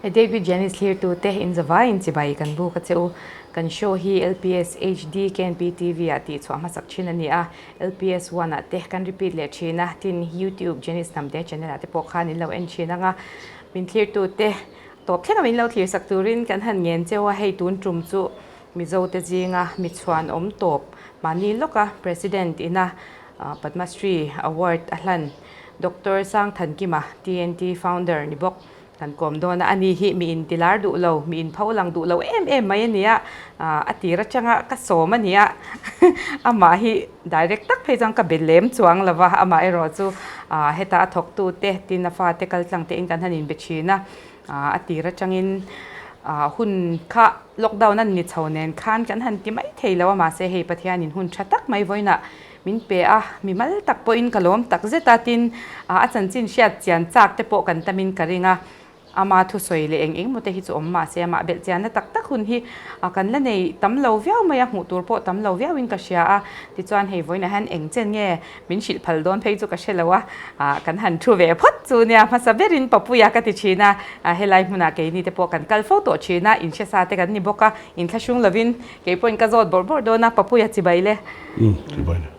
David Janice thlirtu te in zavai in chibai kan buk a che u. Kan show hi LPS HD KNP TV ah tih chhuah hmasak thin a ni a, LPS one ah te kan repeat leh thin a, tin YouTube Janice Hnamte channel ah te pawh khan in lo en thin ang a. Min thlirtu te tawp thleng a min lo thlir sak turin kan han ngen cheu a, hei tun tum chu Mizo te zinga mi chhuan awm tawp mahni lawka President ina Padma Shri Award a hlan Doctor Sangthankima, TNT founder ni bawk kan kawm dawn a, ani hi mi in tilar duh lo, mi in pho lang duh lo em em mai a ni a, a tir atanga ka sawm a ni a, amah hi direct tak phei chuan ka be lem chuang lo va, amah erawh chu heta a thawktu te tin a fate kal tlang te in kan han inbe thin a, a tir atangin hun kha lockdown a ni chho nen khan kan han ti mai thei lo a, mahse hei Pathianin hun tha tak mai vawiinah Min pe a, mi mal tak pawhin ka lawm tak zet a, tin a chanchin hriat chian chak te pawh kan tamin ka ring a, ama thusawi leh eng eng maw te hi chu awm mahse amah belh chianna tak tak hun hi kan la nei tam lo viau mai a, hmuh tur pawh tam lo viauin ka hria a, tichuan hei vawiinah hian eng chen nge min hrilh phal dawn phei chu ka hre lo a, kan han thu ve phawt chu nia hmasa berin Papuia ka ti thin a, helai hmunah keini te pawh kan kal fo tawh thin a, inhresa te kan ni bawk a, inthlahrung lovin Kei pawhin ka zawt bawrh bawrh dawn a, Papuia chibai le. Umm, chibai le.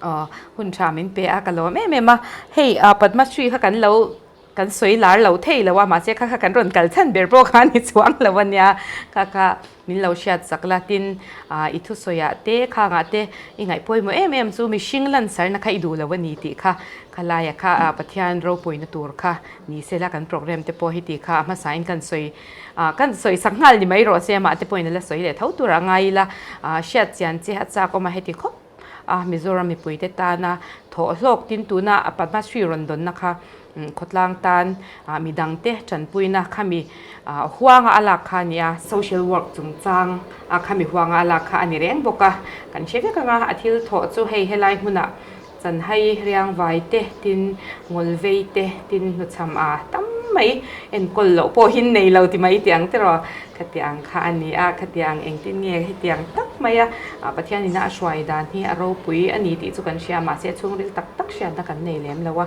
Aw, hun tha min pe a, ka lawm em em a. Hei, Padma Shri kha kan lo, kan sawi lar lo thei lo a, mahse kha kha kan rawn kal chhan ber pawh kha a ni chuang lo a nia. Kha kha min lo hriat chak la, tin i thusawiah te, khangah te i ngaih pawimawh em em chu mihring lansarna kha i duh lo a ni tih kha, khalaia kha Pathian ropuina tur kha ni sela kan programme te pawh hi tih kha a hmasain kan sawi Kan sawi sak nghal ni mai rawh se, amah te pawhin a la sawi leh tho tur a ngai ila, hriat chian che a chak awm a heti khawp a, Mizoram mipui te tana thawh hlawk tin tuna Padma Shri rawn dawnna kha khawtlang tan midang te tanpuina khami huanga a lak kha a ni a, social work chungchang khami huanga a lak kha a ni reng bawk a, kan hre vek ang a, a thil thawh chu hei helai hmunah Chanhai riangvai te, tin ngawlvei te, tin hnuchham a tam mai enkawl loh pawh hi nei lo ti mai tih ang tiraw? Khatiang kha a ni a, khatiang engtin nge hetiang tak mai a Pathian ina a hruai dan hi a ropui a ni tih chu kan hria mahse chhungril tak tak hriatna kan nei lem lo a,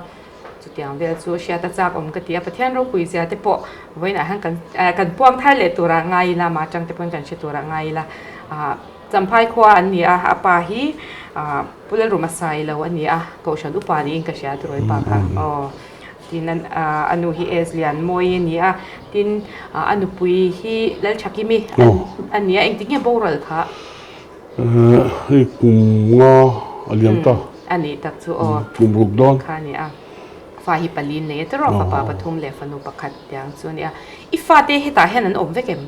chutiang vel chu hriat a chak awm ka ti a, Pathian ropui zia te pawh vawiinah hian kan kan puang thar leh turah ngai ila, mah atang te pawhin kan hre turah ngai ila. Champhai khua an ni a, a pa hi Pu Lalruma Sailo a ni a, Kohhran upa niin ka hria turawi pa kha aw. Tin a nu hi S Lianmawi a ni a, tin a nupui hi Lalthakimi a ni a, engtik nge boral kha? Hei kum nga a liam ta. A nih tak chu aw. Kum ruk dawn. Kha a ni a, fa hi palin nei a tiraw, fapa pathum leh fanu pakhat tiang chu a ni a. I fate hetah hian an awm vek em?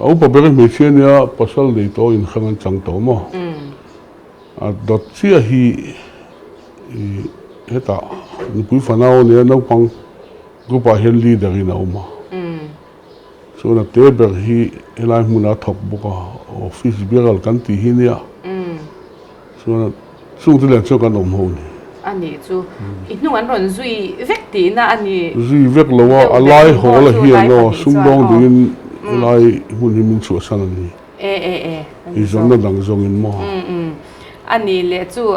A upa ber hmeichhia nia pasal nei tawh in hrang an chang tawh maw? A dawt chiah hi hetah nupui fanau a nia naupang group ah hian leader in a awm a. Chuan a te ber hi helai hmunah a thawk bawk a, office biaral kan tih hi nia. Chuan chungte nen chuan kan awm ho ni. A nih chu. I hnung an rawn zui vek tihna a ni. Zui vek lo a, a lai hawl a hian aw sumdawng dingin helai hmun hi min chhuahsan a ni. E e e. I zawnna dang zawngin maw? Um um. A nih leh chu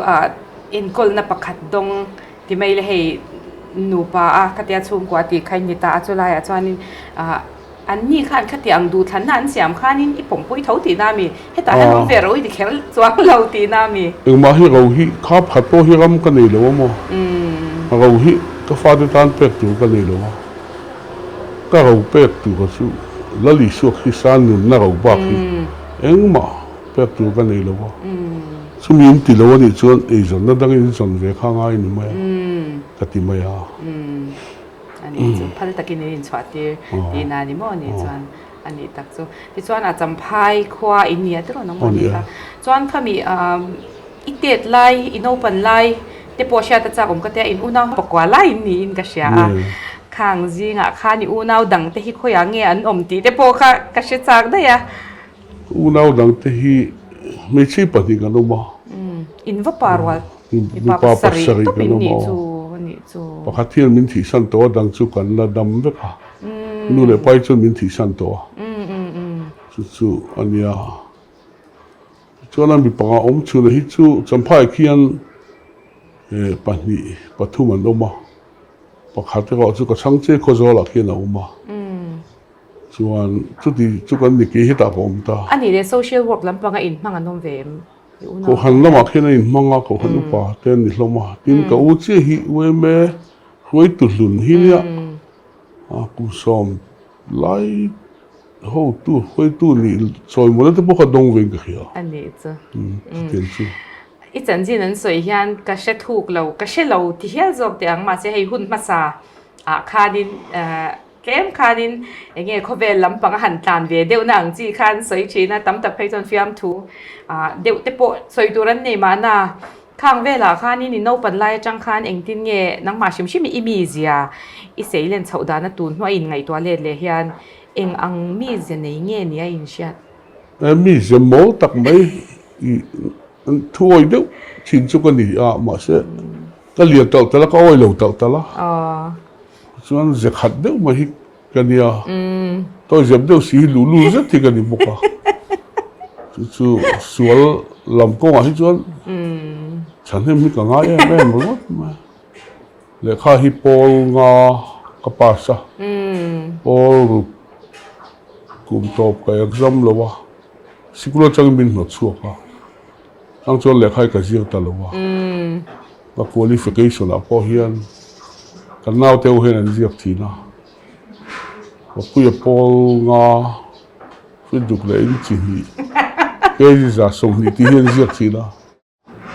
enkawlna pakhat dawng ti mai le hei nupa a khatia chhungkua tih kha in ni ta a chulaiah chuanin An ni khan khati ang duhthlanna an siam khanin i pawmpui tho tihna a mi? Hetah hian awm ve ro i ti kher chuang lo tihna a mi? Engmah hi ro hi kha phat pawh hi ram ka nei lo a maw? Ro hi ka fate tan pek tur ka nei lo a, ka ro pek tur kha chu Lal Isua Krista nunna ro bak hi engmah pek tur ka nei lo a, chumi in ti lo a nih chuan eizawnna dangin in zawn ve kha ngai ni mai a, ka ti mai a. A nih chu phal takin in inchhuah tir tihna a ni maw a nih chuan a nih tak chu. Tichuan a Champhai khua in ni a tiraw nang maw a nih kha. Chuan khami i tet lai i naupan lai te pawh hriat a chak awm ka tia in unau pakua lai in niin ka hria a. Khang zingah khan i unau dang te hi khawiah nge an awm tih te pawh kha ka hre chak daih a. Unau dang te hi hmeichhe pahnih kan awm a. In va pa rual mipa pasarih tawp in nih chu a nih chu. Pakhat hian min thihsan tawh a dang chu kan la dam vek a. Nu leh pai chuan min thihsan tawh a. Chu chu a nia. Tichuan a mi panga awm chhunah hi chu Champhai khian pahnih pathum an awm a. Pakhat erawh chu ka chhang che Khawzawlah khian a awm a. Chuan chuti chu kan ni kei hetah ka awm ta. A nih leh social work lampanga inhmang an awm ve em? I unau te. Kohhran lamah khian a inhmang a, Kohhran upa te an ni hlawm a. Tin ka u chiah hi UMA hruaitu hlun hi nia kum sawm lai hotu hruaitu nih chawimawlh te pawh kha dawng vein ka hria. A nih chu. Chutiang chu. I chanchin an sawi hian ka hre thuk lo, ka hre lo ti hial zawk teh ang mahse hei hun hmasa ah khanin tlem khanin eng nge khawvel lampang a han tlan ve deuhna ang chi khan sawi thin a, tam tak phei chuan fiamthu ah deuh te pawh sawi tur an nei mahna khang velah khanin i naupan lai atang khan engtin nge nangmah hrim hrim i mizia i seilen chhoh dana tun hnuai inngaihtuah let leh hian eng ang mizia nei nge nia inhriat? Mizia mawl tak mai i Thu awi deuh thin chu ka ni a, mahse ka lian talh talh a, ka awi lo talh talh a. Chuan ze khat deuh mai hi ka nia, tawi zep deuh si hi luh lul zet hi ka ni bawk a. Chu chu sual lam kawngah hi chuan thahnem hi ka ngai em em ringawt mai. Lehkha hi pawl nga ka pass a, pawl ruk kum tawp ka exam lo a. Sikul atangin min hnawt chhuak a, chang chuan lehkha hi ka zir ta lo a, ka qualification ah pawh hian kan naute ho hian an ziak thin a, Papuia pawl nga friduk leh in chi hnih kg 120 tih hi an ziak thin a.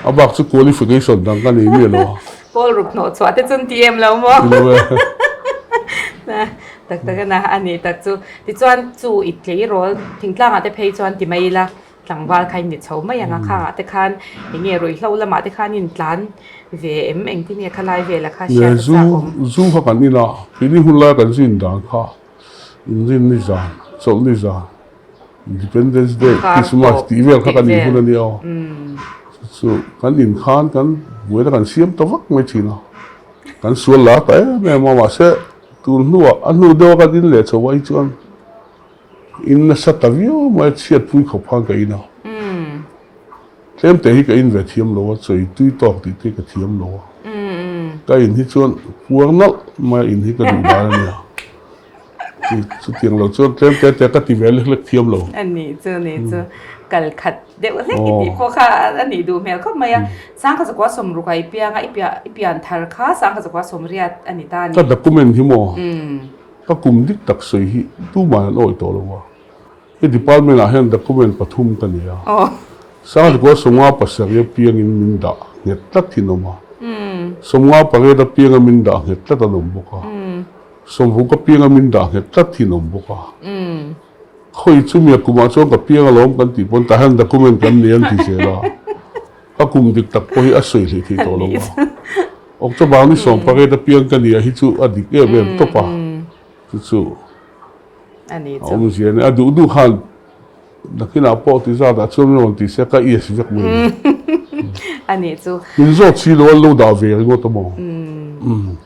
A bak chu qualification dang ka nei miah lo a. Pawl ruk hnawh chhuah te chuan ti em lo maw? Ti lo e. Tak tak a na a nih tak chu. Tichuan chu i tleirawl thingtlang ah te phei chuan ti mai ila tlangval kha in ni chho mai ang a khang ah te khan eng nge ruihhlo lamah te khan in tlan ve em engtin nge khalai vel a kha hriat a chak awm. Zu kha kan in a, keini hun laia kan zin dan kha inrin ni zan, chawlh ni zan. Independence Day, Christmas tih vel kha kan inhun a nia aw. Chu chu kan inkhan kan buaina kan siam ta vak mai thin a. Kan sual lar ta em em a, mahse tun hnuah a hnu deuha kan in leh chho ah hi chuan in nasa ta viau mai a, chhiatpui khawp khan ka in a. Tlem te hi ka in ve thiam lo a, chawi tui tawk tih te ka thiam lo a. Ka in hi chuan puar nalh mai a in hi ka duh dan a nia. Chutiang lo chuan tlem te te ka ti ve lek lek thiam lo. A nih chu, nih chu. Kal khat deuh hlek i tih pawh kha a nih duh hmel khawp mai a. Sangkhat zakua sawmruk ah i piang a, i pian thar kha sangkhat zakua sawmriat a ni ta a ni. Ka document hi maw? Ka kum dik tak sawi hi tuman an awih tawh lo a. He department ah hian document pathum ka nei a. Sangkhat zakua sawmnga pasarih apiangin min dah nghet tlat hi an awm a. Sawmnga pariat apianga min dah nghet tlat an awm bawk a. Sawmruk apianga min dah nghet tlat hi an awm bawk a. Khawi chumi a kumah chuan ka piang alawm kan tih pawn tah hian document kan nei an ti zel a. Ka kum dik tak pawh hi a sawi hlei thei tawh lo a. October ni 18 apiang ka nia hi chu a dik em em tawp a. Chu chu a awmzia a ni. A duh duh khan Nakinah pawh ti zat ah chuan min rawn ti se ka yes vek mai ni. A nih chu. Min zawt si lo an lo dah ve ringawt a maw?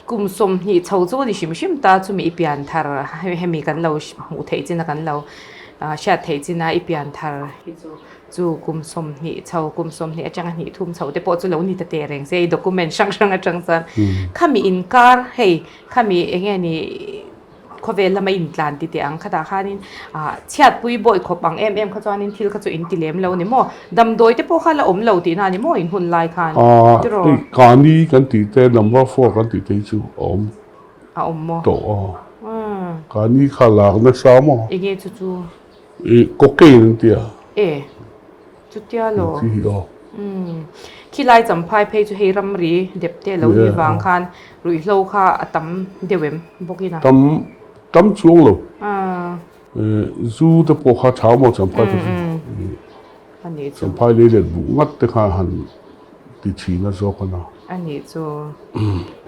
Kum 20 chho chu ni hrim hrim ta chumi i pian thar hemi kan lo hmuh theih chin a kan lo hriat theih chin a i pian thar hi chu chu kum 20 chho kum 20 atanga hnih thum chho te pawh chu lo ni ta teh reng se i document hrang hrang atang chuan khami inkar hei khami enge ni Khawvel lama intlan ti teh ang khatah khanin ah chhiatpui bawi khawp ang em em kha chuanin thil kha chu in ti lem lo ni maw? Damdawi te pawh kha la awm lo tihna a ni maw in hun lai khan? Ah hei Kani kan tih te number four kan tih te hi chu a awm A awm maw? tawh a. Kani kha lak nasa maw? Enge chu chu? Ih cocaine an ti a. E chutia law. Chi hi aw. Umm khilai champhai phei chu hei ramri dep te lo ni vang khan ruihhlo kha a tam deuh em bawk in a. Tam tam chuang lo. Zu te pawh kha tha maw champhai kha chu. A nih chu. Champhai lei let buh ngat te kha han ti thin a zawk a na. A nih chu.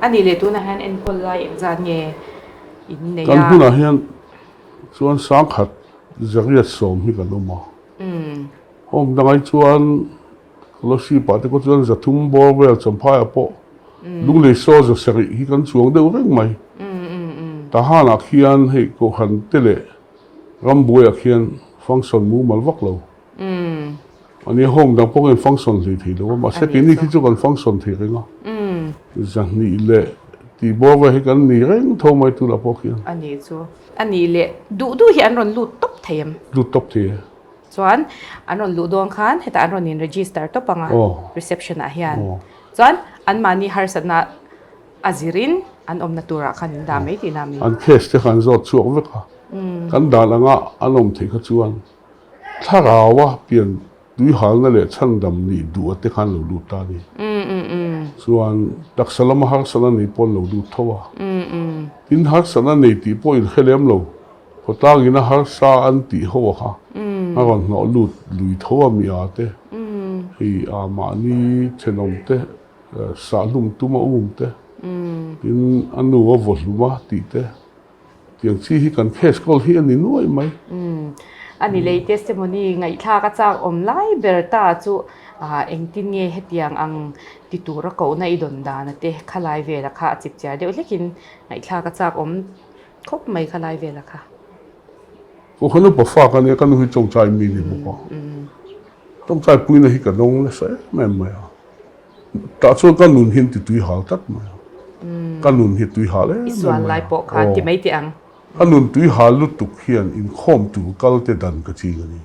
A nih leh tunah hian enkawl lai engzat nge in nei a. Kan hunah hian Chuan sangkhat zariat sawm hi kan awm a. Home dangai chuan Kolosip ah te pawh chuan zathum bawr vel Champhai ah pawh Lunglei saw za sarih hi kan chuang deuh reng mai. Tahan ah khian hei Kohhran te leh Rambuai ah khian function mumal vak lo. Ania home dang pawh hian function hlei thei lo a, mahse keini khi chu kan function thei reng a. Zahnih leh. Tih bawr vel hi kan ni reng tho mai tunah pawh khian. A nih chu. A nih leh duh duh hi an rawn lut tawp thei em? Lut tawp thei e. Chuan an rawn luh dawn khan hetah an rawn in register tawp ang a reception ah hian. Chuan anmahni harsatna a zirin an awmna turah khan in dah mai tihna mi. An case te kha an zawt chhuak vek a. Kan dan anga an awm theih kha chuan thlaraua pian Tuihalna leh chhandam nih duh a te khan lo lut ta a ni. Chuan taksa lama harsatna nei pawh an lo lut tho a. Tin, harsatna nei tih pawh inhre lem lo, khawtlangin a harsa an tih ho a kha a rawn hnawh lut lui tho a mi a te, hei a mahni thenawm te sahhlum tum a um te, tin a nu a vaw hlum a tih te. Tiang chi hi kan case kawl hi a ni nuai mai. Umm a ni lei testimony ngaihthlak a chak awm lai ber ta chu engtin nge hetiang ang ti tura kohna i dawn dan a te khalai vela kha a chip chiar deuh hlekin ngaihthlak a chak awm khawp mai khalai vela kha. Aw ka nupa fa ka nia ka nu hi tawngtai mi ni bawk a tawngtai puina hi ka dawng nasa em em mai a. Tah chuan ka nun hi an ti tui hal tlat mai a, ka nun hi tui hal em em mai a. I sual lai pawh khan ti mai teh ang. Ka nun tui hal lutuk hian inkhawm tur kal te dan ka ching a ni.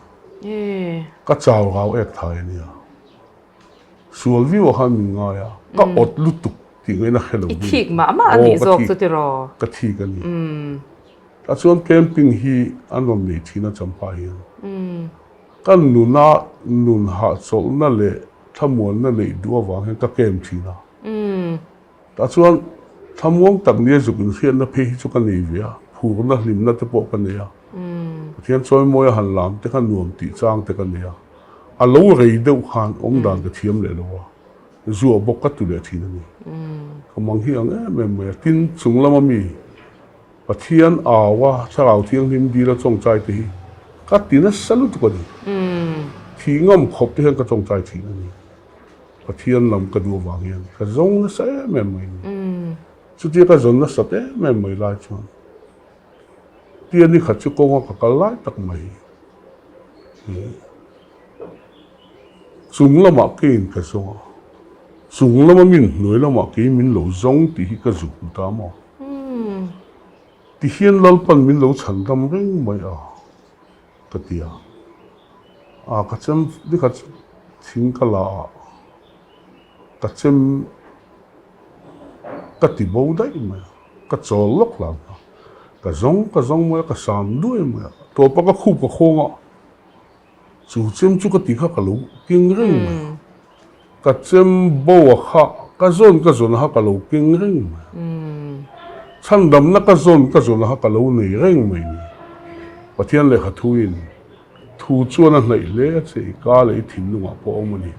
Ka chau rau ek thai a nia. Sual viau ah khan min ngai a, ka awt lutuk tih ngaihna hre lo. I thik mah mah a nih zawk chu tiraw? Ka thik a ni. Tah chuan camping hi an rawn nei thin a Champhai hian. Ka nuna nun hahchawlhna leh thlamuanna neih duh avang hian ka kem thin a. Tah chuan thlamuang tak nia zuk inhriatna phei hi chu ka nei ve a, phurna hlimna te pawh ka nei a. Pathian chawimawi a han lam te kha nuam tih chang te ka nei a. A lo rei deuh khan awmdan ka thiam leh lo a, zuah bawk ka tu leh thin a ni. Ka mang hi ang em em mai a, tin chung lama mi Pathian au a, Thlarau Thianghlim dil a tawngtai te hi ka ti nasa lutuk a ni. Thih ngam khawp te hian ka tawngtai thin a ni. Pathian lam ka duh avang hian ka zawng nasa em em mai a ni. Chutia ka zawn nasat em em mai lai chuan tia ni khat chu kawnga ka kal lai tak mai hi chung lamah keiin ka zawng a, chung lama min hnuai lamah kei min lo zawng tih hi ka zuk hmu ta maw? Ti hian Lalpan min lo chhan dam reng mai a, ka ti a. A, ka chem nikhat chu thing ka la a, ka chem ka ti bo daih mai a, ka chawl lawk hlan a, ka zawng ka zawng mai a, ka sam duai mai a, tawpa ka khup ka khawng a. Chu chem chu ka ti kha ka lo keng reng mai a, ka chem bo a kha ka zawn ka zawn a kha ka lo keng reng mai a, chhandamna ka zawn ka zawn a kha ka lo nei reng mai ni. Pathian lehkha thuin thu chuan a hnaih hle a che, i ka leh i thinlungah pawh a awm a ni.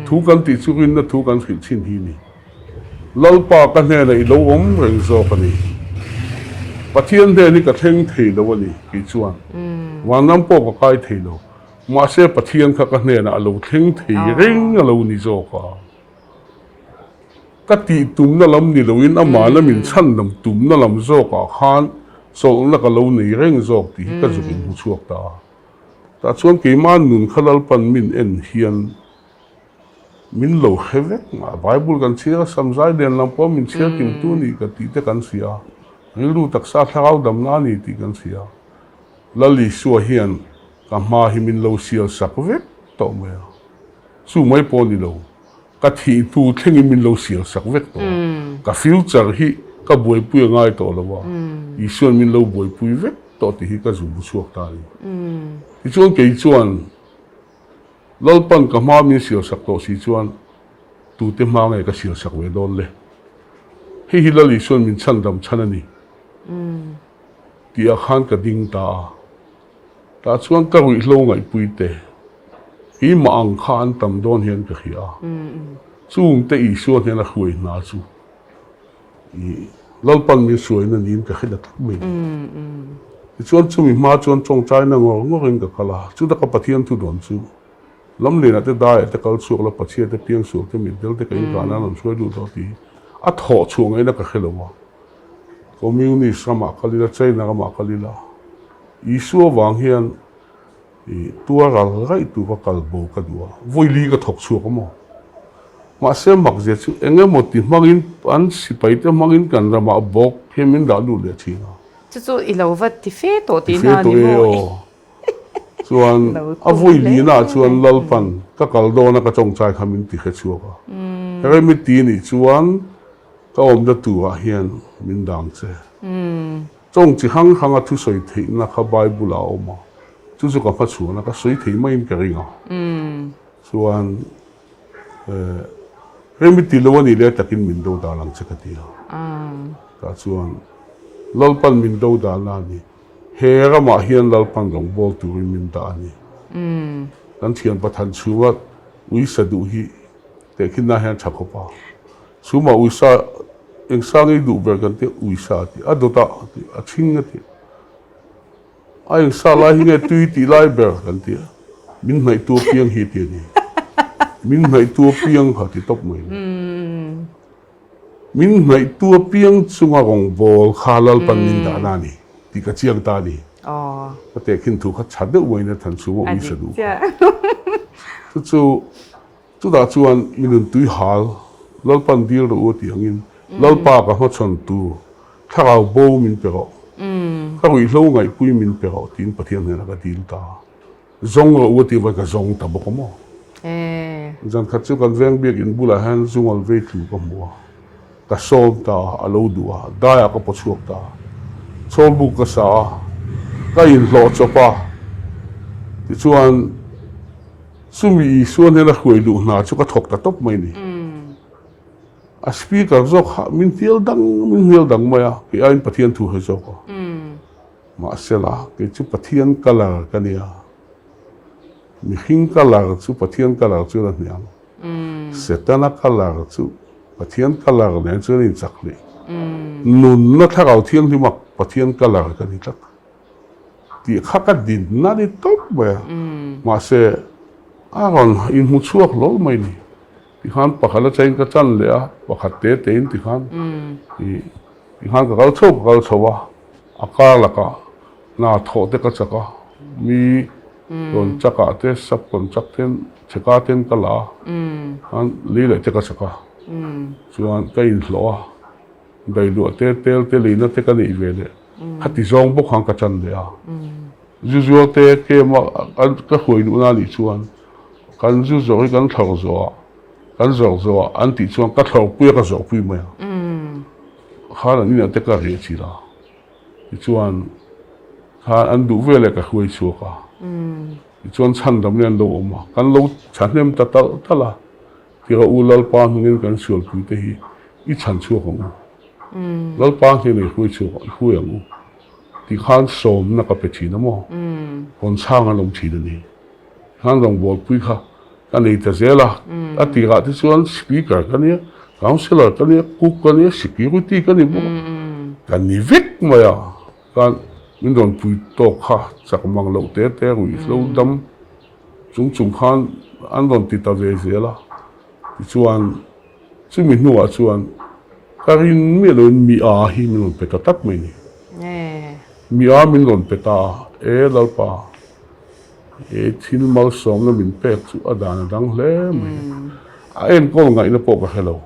Thu kan tih chu rinna thu kan hrilh thin hi ni. Lalpa ka hnenah i lo awm reng zawk a ni. Pathian hnen hi ka thleng thei lo a ni, kei chuan vanram pawh ka kai thei lo. Mahse Pathian kha ka hnenah a lo thleng thei reng a lo ni zawk a. Ka tih tumna lam ni loin amahna min chhandam tumna lam zawkah khan chawlhna ka lo nei reng zawk tih hi ka zuk inhmu chhuak ta a. Tah chuan keimah nun kha Lalpan min en hian Min lo hre vek mah. Bible kan chhiar a, Samzai lian lam pawh min chhiar kimtu a ni ka tih te kan hria a. Rilru taksa thlarau damna a ni tih kan hria a. Lal Isua hian ka hma hi min lo sial sak vek tawh mai a. Chu mai pawh ni lo, ka thih hnu thlengin min lo sial sak vek tawh a. Ka future hi ka buaipui a ngai tawh lo a, Isua'n min lo buaipui vek tawh tih hi ka zu bu chhuak ta a ni. Tichuan kei chuan Lalpan ka hma min sial sak tawh si chuan tute hma nge ka sial sak ve dawn le? Hei hi Lal Isua'n min chhandam chhan a ni tih ah khan ka ding ta a. Tah chuan ka ruihhlo ngaihpui te keimah ang kha an tam dawn hian ka hria a. Chungte Isua hnen a hruai hna chu I Lalpan min hruaina niin ka hre ta tlat mai. Tichuan chumi hma chuan tawngtaina ngawr ngawrin ka kal a, chuta ka Pathian thu dawn chu Lamlianah te daiah te kal chhuak la, Pachhia te piangsual te mitdel te ka inkan a rawn hruai lut dawn tih hi a thawh chhuah ngaihna ka hre lo a. Communist ramah kal ila, China ramah kal ila, Isua vang hian I tuar ral raih tur ka kal bo ka duh a, vawi li ka thawk chhuak a maw? Mahse mak zia chu eng emaw ti hmangin an sipai te hmangin kan ramah bawk hian min dah lut leh thin a. Chu chu i lo va ti fe tawh tih na ni maw? Ti fe tawh e aw. Chuan a vawi lina chuan Lalpan ka kal dawn a ka tawngtai kha min ti hre chhuak a. Remi ti nih chuan ka awmna turah hian min dang che. Tawng chi hrang hranga thusawi theihna kha Bible ah a awm a, chu chu ka hmachhuan a, ka sawi thei maiin ka ring a. Chuan Remi ti lo a nih leh takin min do dan ang che ka ti a. Tah chuan Lalpan min do dan a ni. He ramah hian Lalpan rawngbâwl turin min dah a ni. Kan thian Pathan chhunga uisa duh hi tehkhinna hian tha khawp a. Chhumah uisa eng sang ei duh ber kan tia uisa a ti, a dawtah a ti, a chhing a ti. A eng sa lai hi nge tui tih lai ber kan tia, min hnaihtu apiang hi ti a ni. Min hnaihtu apiang kha ti tawp mai ni. Min hnaihtu apiang chunga rawngbâwl kha Lalpan min dahna a ni tih ka chiang ta a ni. Ka tehkhin thu kha tha deuh maiin a than chhung a uisa duh kha. Chu chu chutah chuan mi nun tui hal Lalpan dil rawh u a tih angin Lalpa ka hmachhawn tur thlarau bo min pe rawh, ka ruihhlo ngaihpui min pe rawh tiin Pathian hnenah ka dil ta. Zawng rawh u a ti vai ka zawng ta bawk a maw? Zan khat chu kan veng biakin bulah hian zungal vei tlu ka hmu a, ka sawm ta a, a lo duh a, daiah ka paw chhuak ta a, chhawlbuk ka sa a, ka inhlawh chawp a, tichuan chumi Isua hnena hruai luh hna chu ka thawk ta tawp mai ni. A speaker zawk kha min hnial dang min hnial dang mai a, kei aiin Pathian thu hre zawk a. Mahsela, kei chu Pathian colour ka nia. Mihring colour chu Pathian colour chuan a hniam. Setana colour chu Pathian colour nen chuan a inchak hlih. Nunna thlarau thianghlim a Pathian colour ka ni tlat. Tih kha ka dinna ni tawp mai a. Mahse, a rawn inhmu chhuak hlawl mai ni. Tikhan pakhat aṭangin ka chan leh a, pakhat te tein tikhan ih tikhan ka kal chho ka kal chho a, a kar lakah hna thawh te ka chak a, mi rawn chakah te sap rawn chak ten chheka ten ka la a, khan lei leh te ka chak a, chuan ka inhlawh a, dailuah te tel te leina te ka neih ve leh khati zawng bawk khan ka chan leh a. Zu zuar te kem a ka hruai luhna a nih chuan kan zu zawrh hi kan thlawr zawh ah kan zawrh zawh ah an tih chuan ka thlawr pui a ka zawrh pui mai a khan an inah te ka riah chilh a tichuan khan an duh veleh ka hruai chhuak a tichuan chhandam in an lo awm a kan lo thahnem ta talh talh a tira u Lalpa hmingin kan sualpui te hi i chhan chhuak ang u Lalpa hnenah i hruai chhuak i hruai ang u. Tikhan sawmna ka pe thin a maw? Rawn chhang an awm thin a ni. Tikhan rawngbawlpui kha ka nei ta zel a. A tirah te chuan speaker ka nia, councillor ka nia, cook ka nia, security ka ni bawk a. Ka ni vek mai a. Khan min rawn pui tawk kha chak mang loh te te ruihhlo dam chung chung khan an rawn ti ta ve zel a. Tichuan. Chumi hnuah chuan ka rin miah loin mi a hi min rawn pe ta tlat mai ni. Mi a min rawn pe ta a, E Lalpa, he thil malsawmna min pek chu a dan a dang hle mai. A enkawl ngaihna pawh ka hre lo.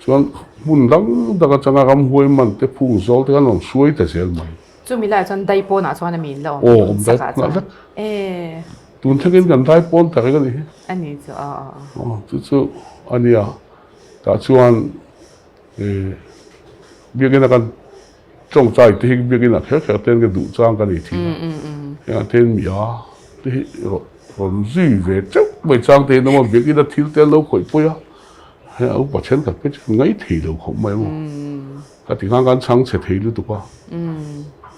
Chuan hmun dang dang atanga ramhuai man te phung zawl te khan rawn hruai ta zel mai. Chumi laiah chuan daipawnah chuan a min la awm. Aw, awm daipawnah vek. Tun thlengin kan dai pawn ta reng a ni hi. A ni chu aw aw aw. Aw chu chu a nia. Tah chuan eh biakina kan tawngtai te hi biakina kher kher ten ka duh chang ka nei thin a. Hengah ten mi a te hi rawn zui ve teuh mai chang te hi nawm a biakina thil te an lo khawih pawi a. Heng a upa thenkhat phei chu an ngaithei lo khawp mai maw. Ka ti khan kan chhang chhe thei lutuk a.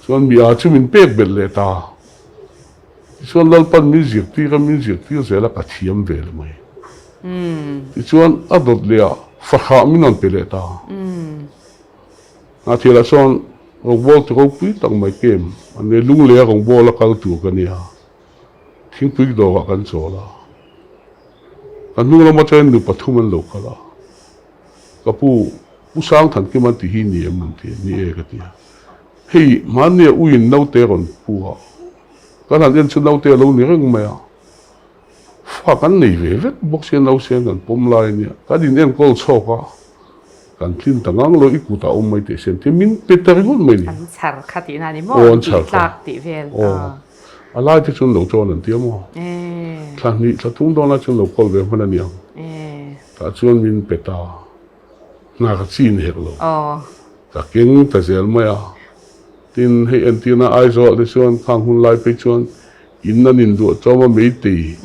Chuan mi a chu min pek belh leh ta. Tichuan Lalpan min zirtir a, min zirtir zel a, ka thiam ve le mai. Tichuan a dawt leh a, fahrah min rawn pe leh ta. Hnahthil ah chuan rawngbawl ti ropui tak mai kem an nei, lunglei a rawngbawl a kal tur ka nia, thingpui dawrah kan chawl a, ka hnung lam atangin nu pathum an lo kal a, ka pu, Pu Sangthankim an ti hi ni em an ti a, ni e ka ti a. Hei hmannia uiin naute rawn pu a, kan han en chu naute a lo ni reng mai a. Fa kan nei ve vek bawk sia nausên kan pawm lai a nia. Kan in enkawl chhawk a, kan tlin ta ngang lo i kutah awm mai teh siam te min pe ta ringawt mai ni. An chhar kha tihna a ni maw? An tih tlak tih vel. Aw, a lai te chuan lo tawn an ti a maw? Thla hnih thla thum dawn lai chuan lo kawl ve hman a ni ang. Tah chuan min pe ta. Hna ka chin hek lo. Ka keng ta zel mai a. Tin, hei entirna Aizawl te chuan khang hun lai phei chuan in an induah chawm a, meitei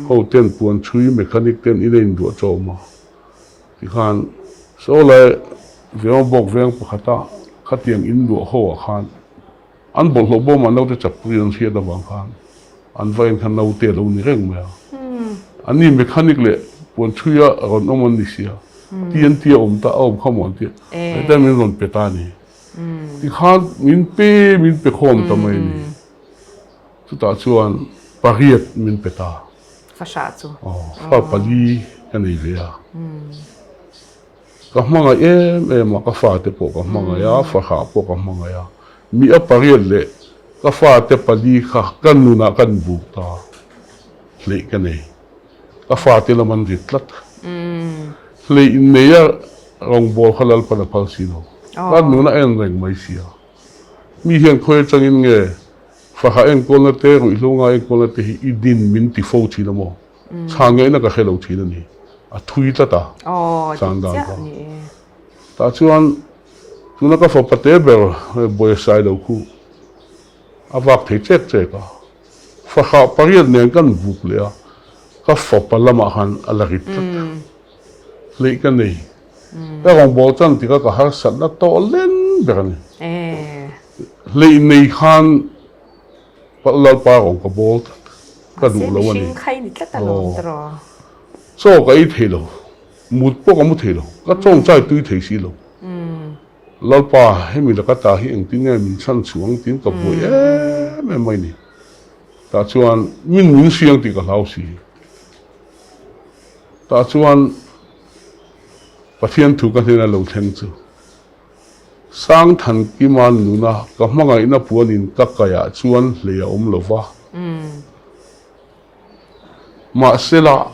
ho ten puan chhui mechanic ten in a induah chawm a. Tikhan saw lai Vengah bawk veng pakhata khatiang induah ho ah khan An bawlhhlawh bawmah naute chapui an hriat avang khan an va en khan naute a lo ni reng mai a. Anni mechanic leh puan chhuia rawn awm an ni sia, TNT a awm ta, a awm kha maw an ti a, heta min rawn pe ta a ni. Tikhan min pe min pe khawm ta mai a ni. Chutah chuan pariat min pe ta. Fahrah chu. Aw, fa pali ka nei ve a. Ka hmangaih em em a, ka fate pawh ka hmangaih a, fahrah pawh ka hmangaih a. Mi a pariat leh ka fate pali kha ka nunah ka inbuk ta hleih ka nei. Ka fate lam an rit tlat. Hleih neia rawngbâwl kha Lalpan a phal si lo. Ka nuna en reng mai si a. Mi hian khawi atangin nge fahrah enkawlna te, ruihhlo ngai enkawlna te hi i din min ti fo thin a maw? Chhan ngaihna ka hre lo thin a ni. A thui tlat a, chhan dan kha. Tah chuan tuna ka fapa te ber Bawiasai lo khu a vak thei chek chek a. Fahrah pariat nen kan buk leh a, ka fapa lamah khan a la rit tlat. Hleih ka nei. Ka rawngbâwl chan tikah ka harsatna tawh len ber a ni. Hleih nei khan Lalpa rawng ka bawl tlat, ka duh lo a ni. Aw, chaw ka ei thei lo, mut pawh ka mu thei lo, ka chawngchai tui thei si lo. Lalpa, hemi laka ta hi engtin nge min chhan chhuang tiin ka buai em em mai ni. Tah chuan min min hriang tih ka hlau si. Tah chuan Pathian thu ka hnena lo thleng chu. Sangthankima nuna ka hmangaihna puanin ka kaiah chuan hlei a awm lo va. Mahsela,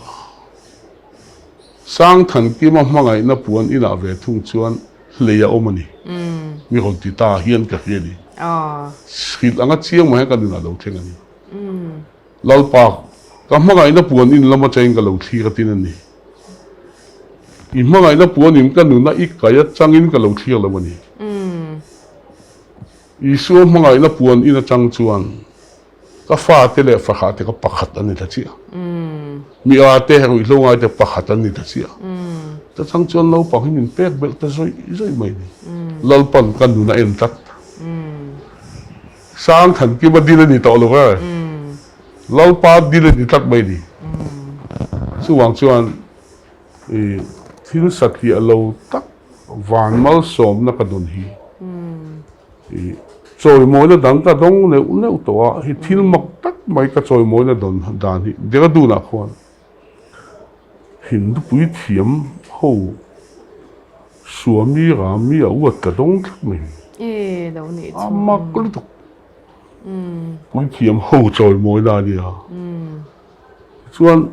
Sangthankima hmangaihna puan inah ve thung chuan hlei a awm a ni. Mi rawn ti ta hian ka hria a ni. Hrilh anga chiang mai hian ka nunah lo thleng a ni. Lalpa, ka hmangaihna puan in lam atangin ka lo thlir atin a ni. I hmangaihna puan in ka nuna i kai atangin ka lo thlir lo a ni. Isua hmangaihna puan in atang chuan ka fate leh fahrahte kha pakhat an ni ta chiah. Mi ate ruihhlo ngaite pakhat an ni ta chiah. Ta chang chuan naupang hi min pek belh ta zawih zawih mai a ni. Lalpan ka nuna en tlat. Sang Thankima dil a ni tawh lo e. Lalpa dil a ni tlat mai ni. Chuvang chuan i thil satliah lo tak van malsawmna ka dawn hi i chawimawina dang ka dawng neuh neuh tawh a, hi thil mak tak mai ka chawimawina dawn dan hi Dehradun-ah khuan Hindu puithiam ho Swami Rami a uat ka dawng tlat mai. E lo nih chu. A mak lutuk. Puithiam ho chawimawina a nia. Tichuan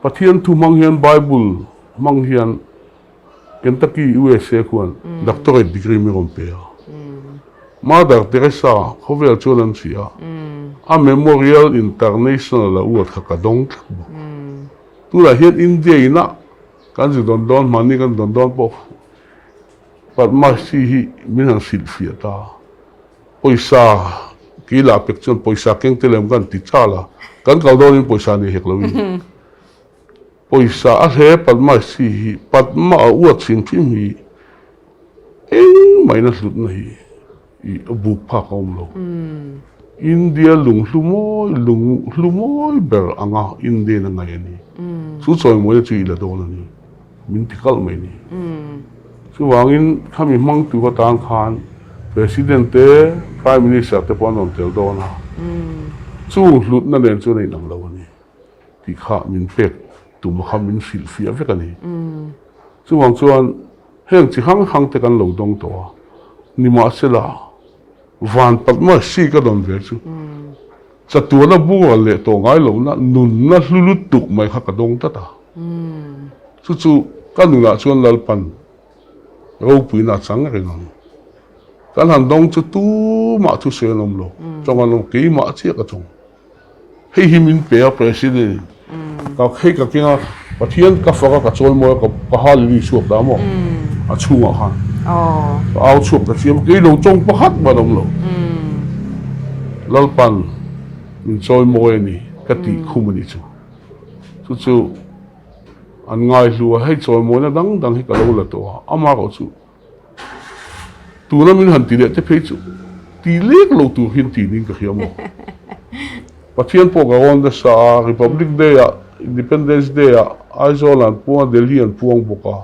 Pathian thu hmang hian Bible hmang hian Kentucky USA khuan doctorate degree mi rawn pe a. Mother Teresa khawvel chuan an hria a, a Memorial International a uat kha ka dawng tlat bawk. Tunah hian India ina kan zu dawn dawn hmani kan dawn dawn pawh Padma Shri hi min han hrilhfiah ta. Pawisa kei lah pek chuan pawisa keng te lem kan ti chal a, kan kal dawnin pawisa nei hek loin. Pawisa a hle Padma Shri hi Padma a uat hrim hrim hi engmahina hlutna hi i a buk phak a awm lo. India lunghlu mawi lunghlu mawi ber anga Indian a ngaih a ni. Chu chawimawina chu i la dawn a ni. Min ti kalh mai a ni. Chuvangin khami hmang tur atan khan President te, Prime Minister te pawh an rawn tel dawn a. Chung hlutna nen chuan a inang lo a ni. Tih kha min pek tum kha min hrilhfiah vek a ni. Chuvang chuan heng chi hrang hrang te kan lo dawng tawh a, nimahsela van Padma Shri ka dawn ve chu. Chatuana boral leh tawh ngai lohna nunna hlu lutuk mai kha ka dawng tlat a. Chu chu ka nunah chuan Lalpan ropuina a chang reng ang. Kan han dawng chu tumah thusawi an awm lo, tawng an awm keimah chiah ka tawng. Hei hi min pe a President in ka hei ka keng a Pathian ka fak a ka chawi mawi a ka ka Hallelujah chhuak ta maw a chhungah khan ka au chhuak ta chiam a kei lo tawng pakhat mah an awm lo Lalpan min chawi mawi a ni ka tih khum a nih chu chu chu an ngaihlu a hei chawi mawina dang dang hi ka lo la tawh a amaherawh chu Tuna min han ti leh te phei chu ti lek lo tur hian ti niin ka hria maw? Pathian pawh ka rawn nasa a, Republic Day ah, Independence Day ah Aizawl an puang a, Delhi an puang bawk a.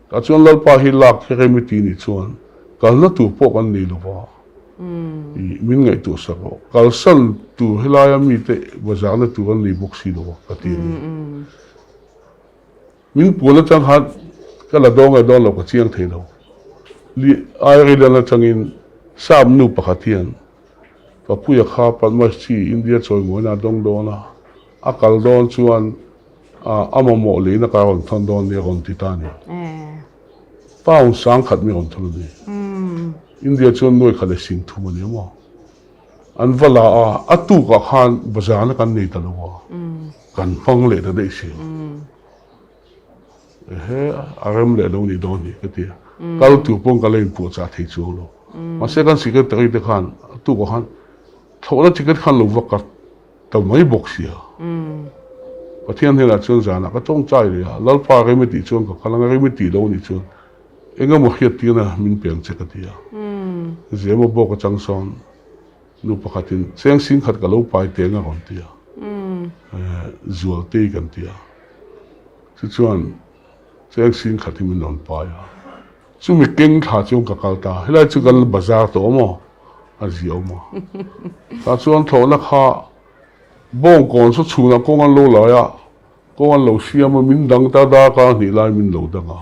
Tah chuan Lalpa hi lak hi rem i ti nih chuan kalna tur pawh kan nei lo va, i min ngaihtuah sak rawh. Kalsan tur helaia mite bazarna tur an nei bawk si lo va ka ti a ni. Min puan atang khan ka la dawng nge dawn lo ka chiang thei lo. Ireland atangin sap nu pakhat hian Papuia kha Padmashri India chawimawina a dawng dawn a, a kal dawn chuan a mamawh leina ka rawn thawn dawn nia rawn ti ta a ni. Pound sangkhat mi rawn thawn a ni. India chuan nuai khat leh sing thum a ni maw. An va la a, a tukah khan bazarna kan nei ta lo a. Kan hmang leh ta daih si. Ehe, a rem leh lo nih dawn hi ka ti a. Kal tur pawn ka la inpuahchah thei chuang lo. Mahse kan secretary te khan a tukah khan thlawhna ticket khan lo va cut ta mai bawk sia. Pathian hnenah chuan zanah ka tawngtai leh a, Lalpa rem i tih chuan ka kal ang a, rem i tih lo nih chuan eng emaw hriat tirna min pe ang che ka ti a. Zema bawk atang sawn Nu pakhatin cheng sing khat ka lo pai teng a rawn ti a, Zualtei kan ti a, tichuan cheng sing khat hi min rawn pai a, chumi keng thla chuan ka kal ta, helai chu kan bazar tawh maw a zia awm a, tah chuan thlawhna kha bawngkawn saw chhunah kawng an lo lai a, kawng an lo siam a, min dang ta darkar hnih lai min lo dang a,